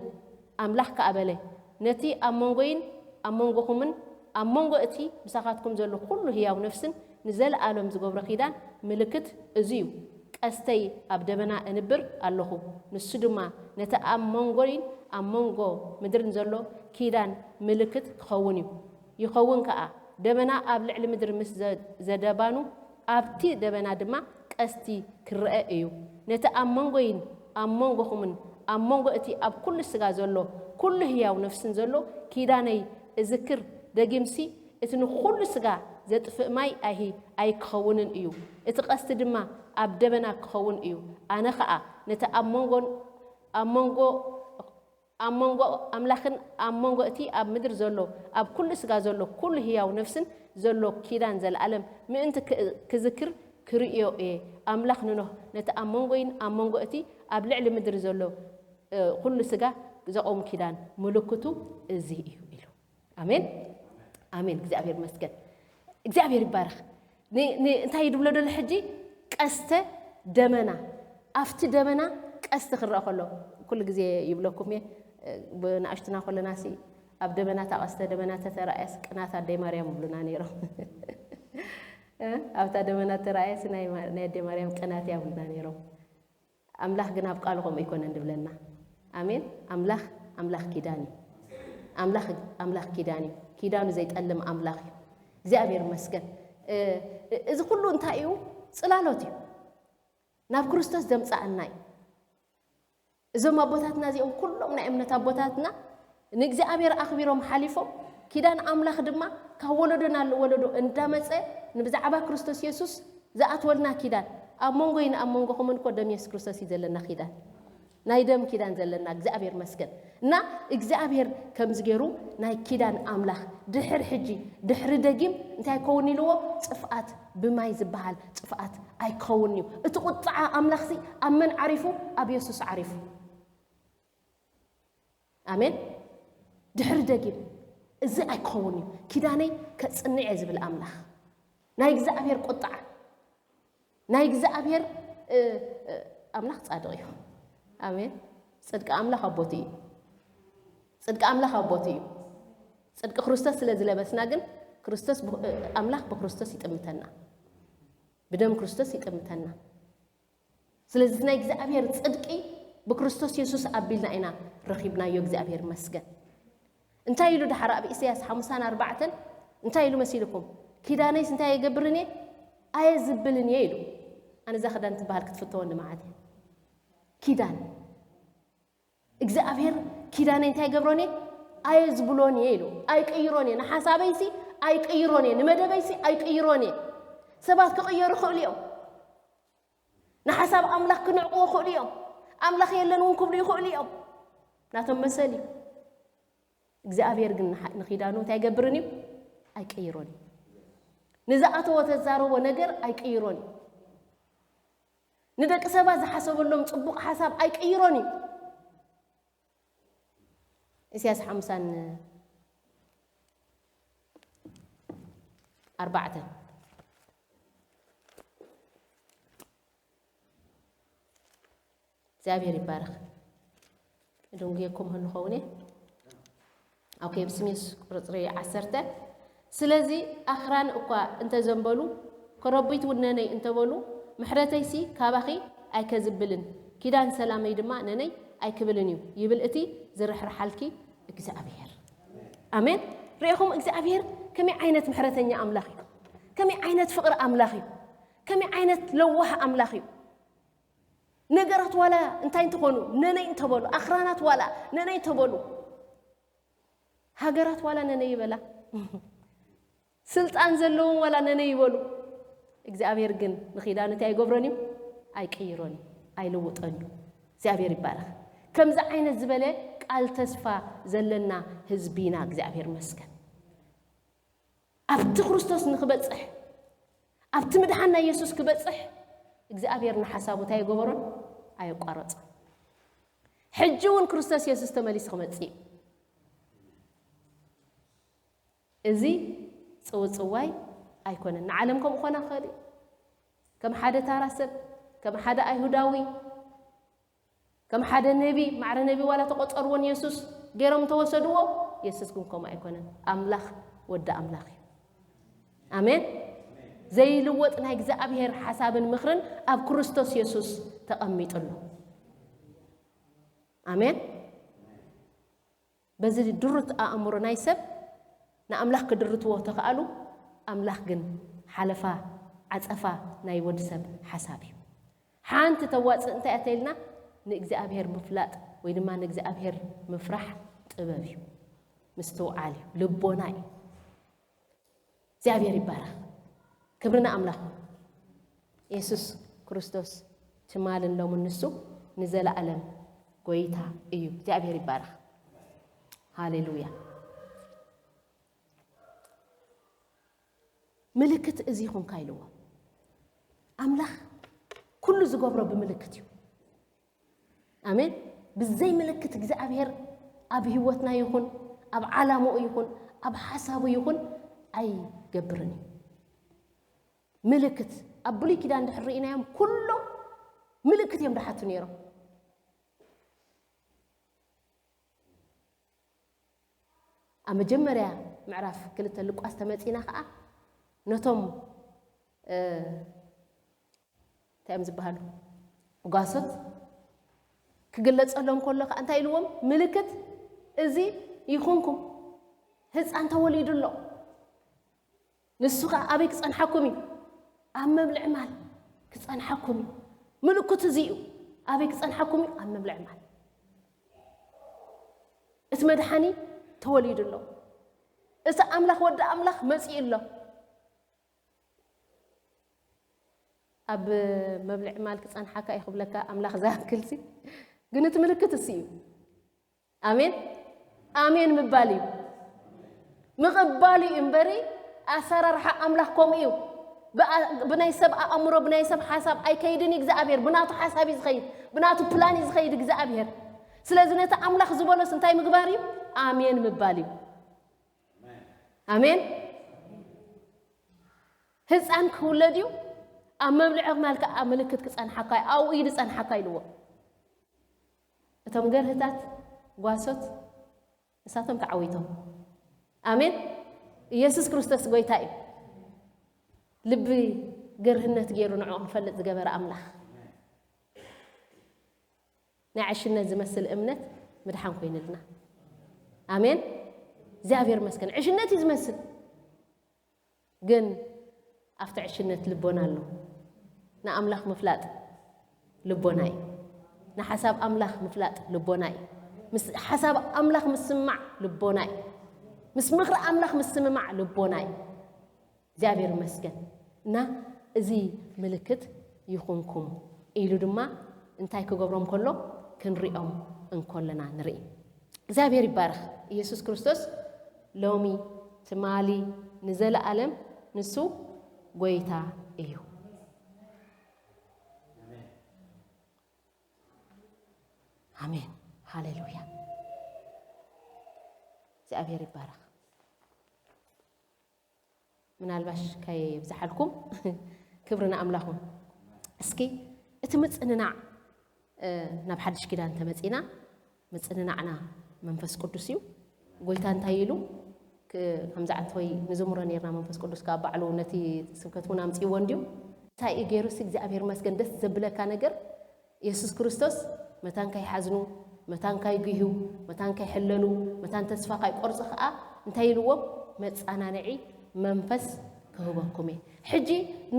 ኣምላኽ ከኣ በለ፣ ነቲ ኣብ መንጎይን ኣብ መንጎኹምን ኣብ መንጎ እቲ ምሳኻትኩም ዘሎ ኹሉ ህያው ነፍስን ንዘለኣለም ዝገብሮ ኪዳን ምልክት እዚ እዩ። ቀስተይ ኣብ ደበና እንብር ኣለኹ፣ ንሱ ድማ ነቲ ኣብ መንጎይን ኣብ መንጎ ምድርን ዘሎ ኪዳን ምልክት ክኸውን እዩ። ይኸውን ከኣ፣ ደበና ኣብ ልዕሊ ምድሪ ምስ ዘ-፣ ዘደባኑ፣ ኣብቲ ደበና ድማ ቀስቲ ክረአ እዩ። ነቲ ኣብ መንጎይን ኣብ መንጎኹምን ኣብ መንጎ እቲ ኣብ ኩሉ ስጋ ዘሎ ኩሉ ህያው ነፍስን ዘሎ ኪዳነይ እዝክር፣ ደጊምሲ እቲ ንኹሉ ስጋ ዘጥፍእ ማይ ኣይሂ ኣይክኸውንን እዩ። እቲ ቀስቲ ድማ ኣብ ደበና ክኸውን እዩ። ኣነ ኸኣ ነቲ ኣብ መንጎን ኣብ መንጎ ኣብ መንጎ ኣምላኽን ኣብ መንጎ እቲ ኣብ ምድሪ ዘሎ፣ ኣብ ኩሉ ስጋ ዘሎ፣ ኩሉ ህያው ነፍስን ዘሎ ኪዳን ዘለኣለም ምእንቲ ክ-፣ ክዝክር ክርእዮ እየ። ኣምላኽ ንኖህ፣ ነቲ ኣብ መንጎይን ኣብ መንጎ እቲ ኣብ ልዕሊ ምድሪ ዘሎ፣ እ፣ ኩሉ ስጋ ዘቐውም ኪዳን ምልክቱ እዚ እዩ ኢሉ። ኣሜን፣ ኣሜን። እግዚኣብሔር ይመስገን። እግዚኣብሔር ይባረኽ። ን-፣ ን-፣ እንታይ ይድብሎ ደሎ ሕጂ? ቀስተ ደመና። ኣብቲ ደመና ቀስቲ ክረአ ከሎ፣ ኩሉ ግዜ ይብለኩም እየ፣ ብንኣሽቱና ከለና ሲ፣ ኣብ ደበና፣ እታ ቀስተ ደበና ተተራእያስ ቅናት ኣደይ ማርያም ይብሉና ነይሮም። እ? ኣብታ ደበና ተራእያስ ናይ ማ-፣ ናይ ኣደይ ማርያም ቅናት እያ ይብሉና ነይሮም። ኣምላኽ ግን ኣብ ቃሉ ከምኡ ኣይኮነን ዝብለና። ኣሜን። ኣምላኽ፣ ኣምላኽ ኪዳን እዩ። ኣምላኽ፣ ኣምላኽ ኪዳን እዩ። ኪዳኑ ዘይጠልም ኣምላኽ እዩ። እግዚኣብሔር ይመስገን። እ፣ እዚ ኩሉ እንታይ እዩ? ጽላሎት እዩ። ናብ ክርስቶስ ዘምጽኣና እዩ። እዞም ኣቦታትና እዚኦም ኩሎም ናይ እምነት ኣቦታትና ንእግዚኣብሔር ኣኽቢሮም ሓሊፎም፣ ኪዳን ኣምላኽ ድማ ካብ ወለዶ ናብ ወለዶ እንዳመጸ ንብዛዕባ ክርስቶስ የሱስ ዝኣትወልና ኪዳን፣ ኣብ መንጎይን ኣብ መንጎኹምን እኮ ደም የሱስ ክርስቶስ እዩ ዘለና ኪዳን። ናይ ደም ኪዳን ዘለና እግዚኣብሔር መስገን። እና እግዚኣብሔር ከምዚ ገይሩ ናይ ኪዳን ኣምላኽ ድሕር ሕጂ፣ ድሕሪ ደጊም እንታይ ክኸውን ኢልዎ? ጽፍኣት ብማይ ዝበሃል ጽፍኣት ኣይክኸውን እዩ። እቲ ቁጥዓ ኣምላኽሲ ኣብ መን ዓሪፉ? ኣብ የሱስ ዓሪፉ። ኣሜን። ድሕሪ ደጊም እዚ ኣይክኸውን እዩ። ኪዳነይ ከጽንዕ እየ ዝብል ኣምላኽ። ናይ እግዚኣብሔር ቁጥዓ፣ ናይ እግዚኣብሔር፣ እ፣ እ፣ ኣምላኽ ጻድቕ እዩ። ኣሜን። ጽድቂ ኣምላኽ ኣብ ቦትኡ እዩ። ጽድቂ ኣምላኽ ኣብ ቦትኡ እዩ። ጽድቂ ክርስቶስ ስለ ዝለበስና ግን ክርስቶስ ብ-፣ እ፣ ኣምላኽ ብክርስቶስ ይጥምተና። ብደም ክርስቶስ ይጥምተና። ስለዚ ናይ እግዚኣብሔር ጽድቂ ብክርስቶስ የሱስ ኣቢልና ኢና ረኺብናዮ። እግዚኣብሔር ይመስገን። እንታይ ኢሉ ድሓር ኣብ ኢሳያስ ሓምሳን ኣርባዕተን እንታይ ኢሉ መሲልኩም? "ኪዳነይስ እንታይ ኣይገብርን እየ? ኣየዝብልን እየ" ኢሉ። ኣነ እዛ ክዳን ትበሃል ክትፍተወኒ መዓት እየ። ኪዳን። እግዚኣብሔር ኪዳነይ እንታይ ገብሮን እየ? ኣየዝብሎን እየ ኢሉ። ኣይቅይሮን እየ። ንሓሳበይሲ ኣይቅይሮን እየ። ንመደበይሲ ኣይቅይሮን እየ። ሰባት ክቕየሩ ይኽእሉ እዮም። ንሓሳብ ኣምላኽ ክንዕቕዎ ይኽእሉ እዮም። ኣምላኽ የለን እውን ክብሉ ይኽእሉ እዮም። ናቶም መሰል እዩ። እግዚኣብሔር ግን ንሓ-፣ ንኺዳኑ እንታይ ኣይገብርን እዩ? ኣይቅይሮን እዩ። ንዝኣተዎ ተዛረቦ ነገር ኣይቅይሮን እዩ። ንደቂ ሰባት ዝሓሰበሎም ጽቡቕ ሓሳብ ኣይቅይሮን እዩ። ኢሳያስ ሓምሳን ኣርባዕተን። እግዚኣብሔር ይባረኽ። ደንጉየኩም ህሉ ኸውን እየ። ኦኬ፣ ብስም የሱስ ቁጽሪ ዓሰርተ። ስለዚ ኣኽራን እኳ እንተዘንበሉ፣ ኮረብት እውን ነነይ እንተበሉ፣ ምሕረተይሲ ካባኺ ኣይከዝብልን፣ ኪዳን ሰላመይ ድማ ነነይ ኣይክብልን እዩ፣ ይብል እቲ ዝርሕርሓልኪ እግዚኣብሔር። ኣሜን። ርኢኹም፣ እግዚኣብሔር ከመይ ዓይነት ምሕረተኛ ኣምላኽ እዩ፣ ከመይ ዓይነት ፍቕሪ ኣምላኽ እዩ፣ ከመይ ዓይነት ለዋህ ኣምላኽ እዩ። ነገራት ዋላ እንታይ እንተኾኑ፣ ነነይ እንተበሉ፣ ኣኽራናት ዋላ ነነይ እንተበሉ፣ ሃገራት ዋላ ነነይ ይበላ፣ ስልጣን ዘለዎም ዋላ ነነይ ይበሉ፣ እግዚኣብሔር ግን ንኺዳኑ እንታይ ኣይገብሮን እዩ? ኣይቅይሮን እዩ፣ ኣይልውጦን እዩ። እግዚኣብሔር ይባረኽ። ከምዚ ዓይነት ዝበለ ቃል ተስፋ ዘለና ህዝቢ ኢና። እግዚኣብሔር ይመስገን። ኣብቲ ክርስቶስ ንክበጽሕ፣ ኣብቲ ምድሓን ናይ የሱስ ክበጽሕ እግዚኣብሔር ንሓሳቡ እንታይ ኣይገበሮን? ኣየቋረጾን። ሕጂ እውን ክርስቶስ የሱስ ተመሊሱ ክመጽእ እዩ። እዚ ጽውጽዋይ ኣይኮነን። ንዓለም ከምኡ ኮና ክኽእል እዩ። ከም ሓደ ታራ ሰብ፣ ከም ሓደ ኣይሁዳዊ፣ ከም ሓደ ነቢ፣ ማዕረ ነቢ ዋላ ተቆጸርዎ ንየሱስ ገይሮም እንተወሰድዎ፣ የሱስ ግን ከምኡ ኣይኮነን። ኣምላኽ ወዲ ኣምላኽ እዩ። ኣሜን። ዘይልወጥ ናይ እግዚኣብሔር ሓሳብን ምኽርን ኣብ ክርስቶስ የሱስ ተቐሚጡ ኣሎ። ኣሜን። በዚ ድሩት ኣእምሮ ናይ ሰብ ንኣምላኽ ክድርትዎ ተኽኣሉ፣ ኣምላኽ ግን ሓለፋ ዓጸፋ ናይ ወዲ ሰብ ሓሳብ እዩ። ሓንቲ ተዋጽእ እንታይ እያ ተኢልና? ንእግዚኣብሔር ምፍላጥ ወይ ድማ ንእግዚኣብሔር ምፍራሕ ጥበብ እዩ፣ ምስትውዓል እዩ፣ ልቦና እዩ። እግዚኣብሔር ይባረኽ። ክብሪ ንኣምላኽ። የሱስ ክርስቶስ ትማልን ሎምን ንሱ ንዘለኣለም ጎይታ እዩ። እግዚኣብሔር ይባረኽ። ሃሌሉያ። ምልክት እዚ ይኹንካ ኢልዎ። ኣምላኽ ኩሉ ዝገብሮ ብምልክት እዩ። ኣሜን። ብዘይ ምልክት እግዚኣብሔር ኣብ ህይወትና ይኹን ኣብ ዓላምኡ ይኹን ኣብ ሓሳቡ ይኹን ኣይገብርን እዩ። ምልክት ኣብ ብሉይ ኪዳን ድሕር ርኢናዮም ኩሎም ምልክት እዮም ድሓቱ ነይሮም። ኣብ መጀመርያ ምዕራፍ ክልተ ሉቃስ ተመጺና ከኣ ነቶም እንታይ እዮም ዝበሃሉ ጓሶት ክግለጸሎም ከሎ ከኣ እንታይ ኢልዎም? ምልክት እዚ ይኹንኩም፣ ህፃን ተወሊዱ ኣሎ። ንሱ ኸዓ ኣበይ ክጸንሓኩም እዩ? ኣብ መብልዒ ማል ክጸንሓኩም እዩ። ምልክቱ እዚ እዩ። ኣበይ ክጸንሓኩም እዩ? ኣብ መብልዒ ማል። እቲ መድሓኒ ተወሊዱ ኣሎ። እቲ ኣምላኽ፣ ወዲ ኣምላኽ መጺኡ ኣሎ። ኣብ መብልዒ ማል ክጸንሓካ እዩ ክብለካ ኣምላኽ ዝኣክልሲ፣ ግን እቲ ምልክት እሱ እዩ። ኣሜን ኣሜን ምባል እዩ፣ ምቕባል እዩ እምበሪ፣ ኣሰራርሓ ኣምላኽ ከምኡ እዩ። ብኣ- ብናይ ሰብ ኣእምሮ፣ ብናይ ሰብ ሓሳብ ኣይከይድን እዩ እግዚኣብሔር። ብናቱ ሓሳብ እዩ ዝኸይድ፣ ብናቱ ፕላን እዩ ዝኸይድ እግዚኣብሔር። ስለዚ ነቲ ኣምላኽ ዝበሎስ እንታይ ምግባር እዩ? ኣሜን ምባል እዩ። ኣሜን። ህፃን ክውለድ እዩ፣ ኣብ መብልዒ ማል ከዓ ምልክት ክፀንሓካ እዩ፣ ኣብኡ እዩ ዝፀንሓካ ኢልዎ። እቶም ገርህታት ጓሶት ንሳቶም ተዓዊቶም። ኣሜን። ኢየሱስ ክርስቶስ ጎይታ እዩ። ልቢ ገርህነት ገይሩ ንዕኡ ክፈልጥ ዝገበረ ኣምላኽ፣ ናይ ዕሽነት ዝመስል እምነት ምድሓን ኮይንልና። ኣሜን። እግዚኣብሔር መስገን። ዕሽነት እዩ ዝመስል፣ ግን ኣብቲ ዕሽነት ልቦና ኣሎ። ንኣምላኽ ምፍላጥ ልቦና እዩ። ንሓሳብ ኣምላኽ ምፍላጥ ልቦና እዩ። ምስ ሓሳብ ኣምላኽ ምስማዕ ልቦና እዩ። ምስ ምኽሪ ኣምላኽ ምስምማዕ ልቦና እዩ። እግዚኣብሔር ይመስገን። እና እዚ ምልክት ይኹንኩም ኢሉ ድማ እንታይ ክገብሮም ከሎ ክንሪኦም እንኮለና ንርኢ። እግዚኣብሔር ይባረኽ። ኢየሱስ ክርስቶስ ሎሚ፣ ትማሊ፣ ንዘለኣለም ንሱ ጎይታ እዩ። ኣሜን። ሃሌሉያ። እግዚኣብሔር ይባረኽ። ምናልባሽ ከይብዝሓልኩም ክብሪ ንኣምላኹም። እስኪ እቲ ምጽንናዕ ናብ ሓድሽ ኪዳን ተመጺና፣ ምጽንናዕና መንፈስ ቅዱስ እዩ። ጎይታ እንታይ ኢሉ? ከምዚ ዓንተወይ ንዝምሮ ነርና፣ መንፈስ ቅዱስ ካብ ባዕሉ ነቲ ስብከት እውን ኣምጺእዎ እንድዩ። እንታይ እዩ ገይሩ? ሲ እግዚኣብሔር መስገን ደስ ዘብለካ ነገር፣ የሱስ ክርስቶስ መታን ከይሓዝኑ፣ መታን ከይጉህዩ፣ መታን ከይሕለሉ፣ መታን ተስፋ ከይቆርጹ ከኣ እንታይ ኢልዎም? መጻናንዒ መንፈስ ክህበኩም እየ። ሕጂ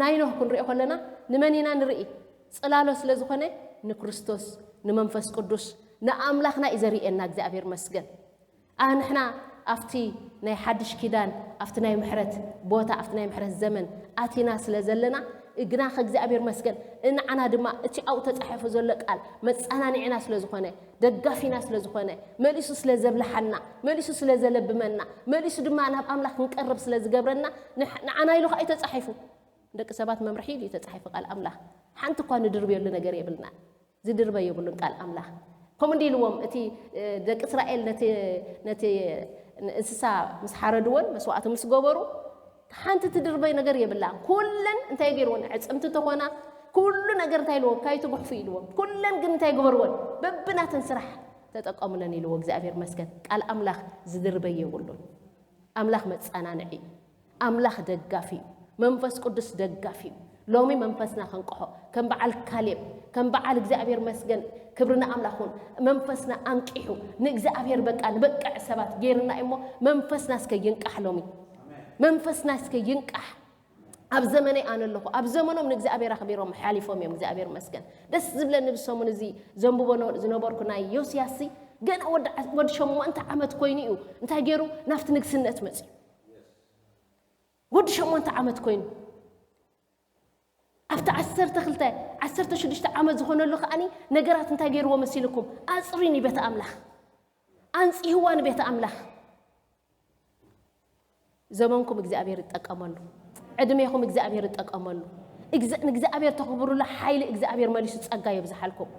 ናይ ኖህ ክንሪኦ ከለና ንመን ኢና ንርኢ? ጽላሎ ስለ ዝኾነ ንክርስቶስ፣ ንመንፈስ ቅዱስ፣ ንኣምላኽና እዩ ዘርእየና። እግዚኣብሔር መስገን። ኣንሕና ኣብቲ ናይ ሓድሽ ኪዳን፣ ኣብቲ ናይ ምሕረት ቦታ፣ ኣብቲ ናይ ምሕረት ዘመን ኣቲና ስለ ዘለና፣ ግና ከእግዚኣብሔር መስገን፣ ንዓና ድማ እቲ ኣብኡ ተጻሒፉ ዘሎ ቃል መጻናንዒና ስለ ዝኾነ፣ ደጋፊና ስለ ዝኾነ፣ መሊሱ ስለ ዘብልሓና፣ መሊሱ ስለ ዘለብመና፣ መሊሱ ድማ ናብ ኣምላኽ ክንቀርብ ስለ ዝገብረና፣ ንሕ- ንዓና ኢሉ ኸኣ እዩ ተጻሒፉ። ደቂ ሰባት መምርሒ እዩ ተጻሒፉ ቃል ኣምላኽ። ሓንቲ እኳ ንድርብየሉ ነገር የብልና። ዝድርበ የብሉን ቃል ኣምላኽ። ከምኡ እንዲ ኢልዎም፣ እቲ ደቂ እስራኤል ነቲ ነቲ እንስሳ ምስ ሓረድዎን መስዋእቲ ምስ ገበሩ፣ ሓንቲ ትድርበይ ነገር የብላን። ኩለን እንታይ ገይርዎን? ዕጽምቲ ተኾና፣ ኩሉ ነገር እንታይ ኢልዎም? ካይትጉሕፉ ኢልዎም። ኩለን ግን እንታይ ግበርዎን? በብናተን ስራሕ ተጠቀሙለን ኢልዎ እግዚኣብሔር መስገን። ቃል ኣምላኽ ዝድርበይ የብሉን። ኣምላኽ መጸናንዒ እዩ። ኣምላኽ ደጋፊ እዩ። መንፈስ ቅዱስ ደጋፊ እዩ። ሎሚ መንፈስና ከንቅሖ፣ ከም በዓል ካሌብ፣ ከም በዓል እግዚኣብሔር መስገን፣ ክብሪ ንኣምላኽ ይኹን፣ መንፈስና ኣንቂሑ፣ ንእግዚኣብሔር በቃ ንበቅዕ ሰባት ገይርና እዩ እሞ፣ መንፈስና እስከ ይንቃሕ ሎሚ። መንፈስና እስከ ይንቃሕ። ኣብ ዘመነይ ኣነ ኣለኹ። ኣብ ዘመኖም ንእግዚኣብሔር ኣኽቢሮም ሓሊፎም እዮም። እግዚኣብሔር መስገን። ደስ ዝብለኒ ብሰሙን እዚ ዘንብቦ ነ- ዝነበርኩ ናይ ዮስያስ ሲ፣ ገና ወዲ ዓ- ወዲ ሸሞንተ ዓመት ኮይኑ እዩ እንታይ ገይሩ ናብቲ ንግስነት መጽዩ። ወዲ ሸሞንተ ዓመት ኮይኑ፣ ኣብቲ ዓሰርተ ክልተ ዓሰርተ ሽዱሽተ ዓመት ዝኾነሉ ከኣኒ ነገራት እንታይ ገይርዎ መሲልኩም? ኣጽርዩ ንቤት ኣምላኽ፣ ኣንጽህዋ ንቤት ኣምላኽ። ዘመንኩም እግዚኣብሔር ይጠቀመሉ። ዕድሜኹም እግዚኣብሔር ይጠቀመሉ። ንእግዚኣብሔር ተኽብሩሉ፣ ሓይሊ እግዚኣብሔር መሊሱ ጸጋ የብዝሓልኩም።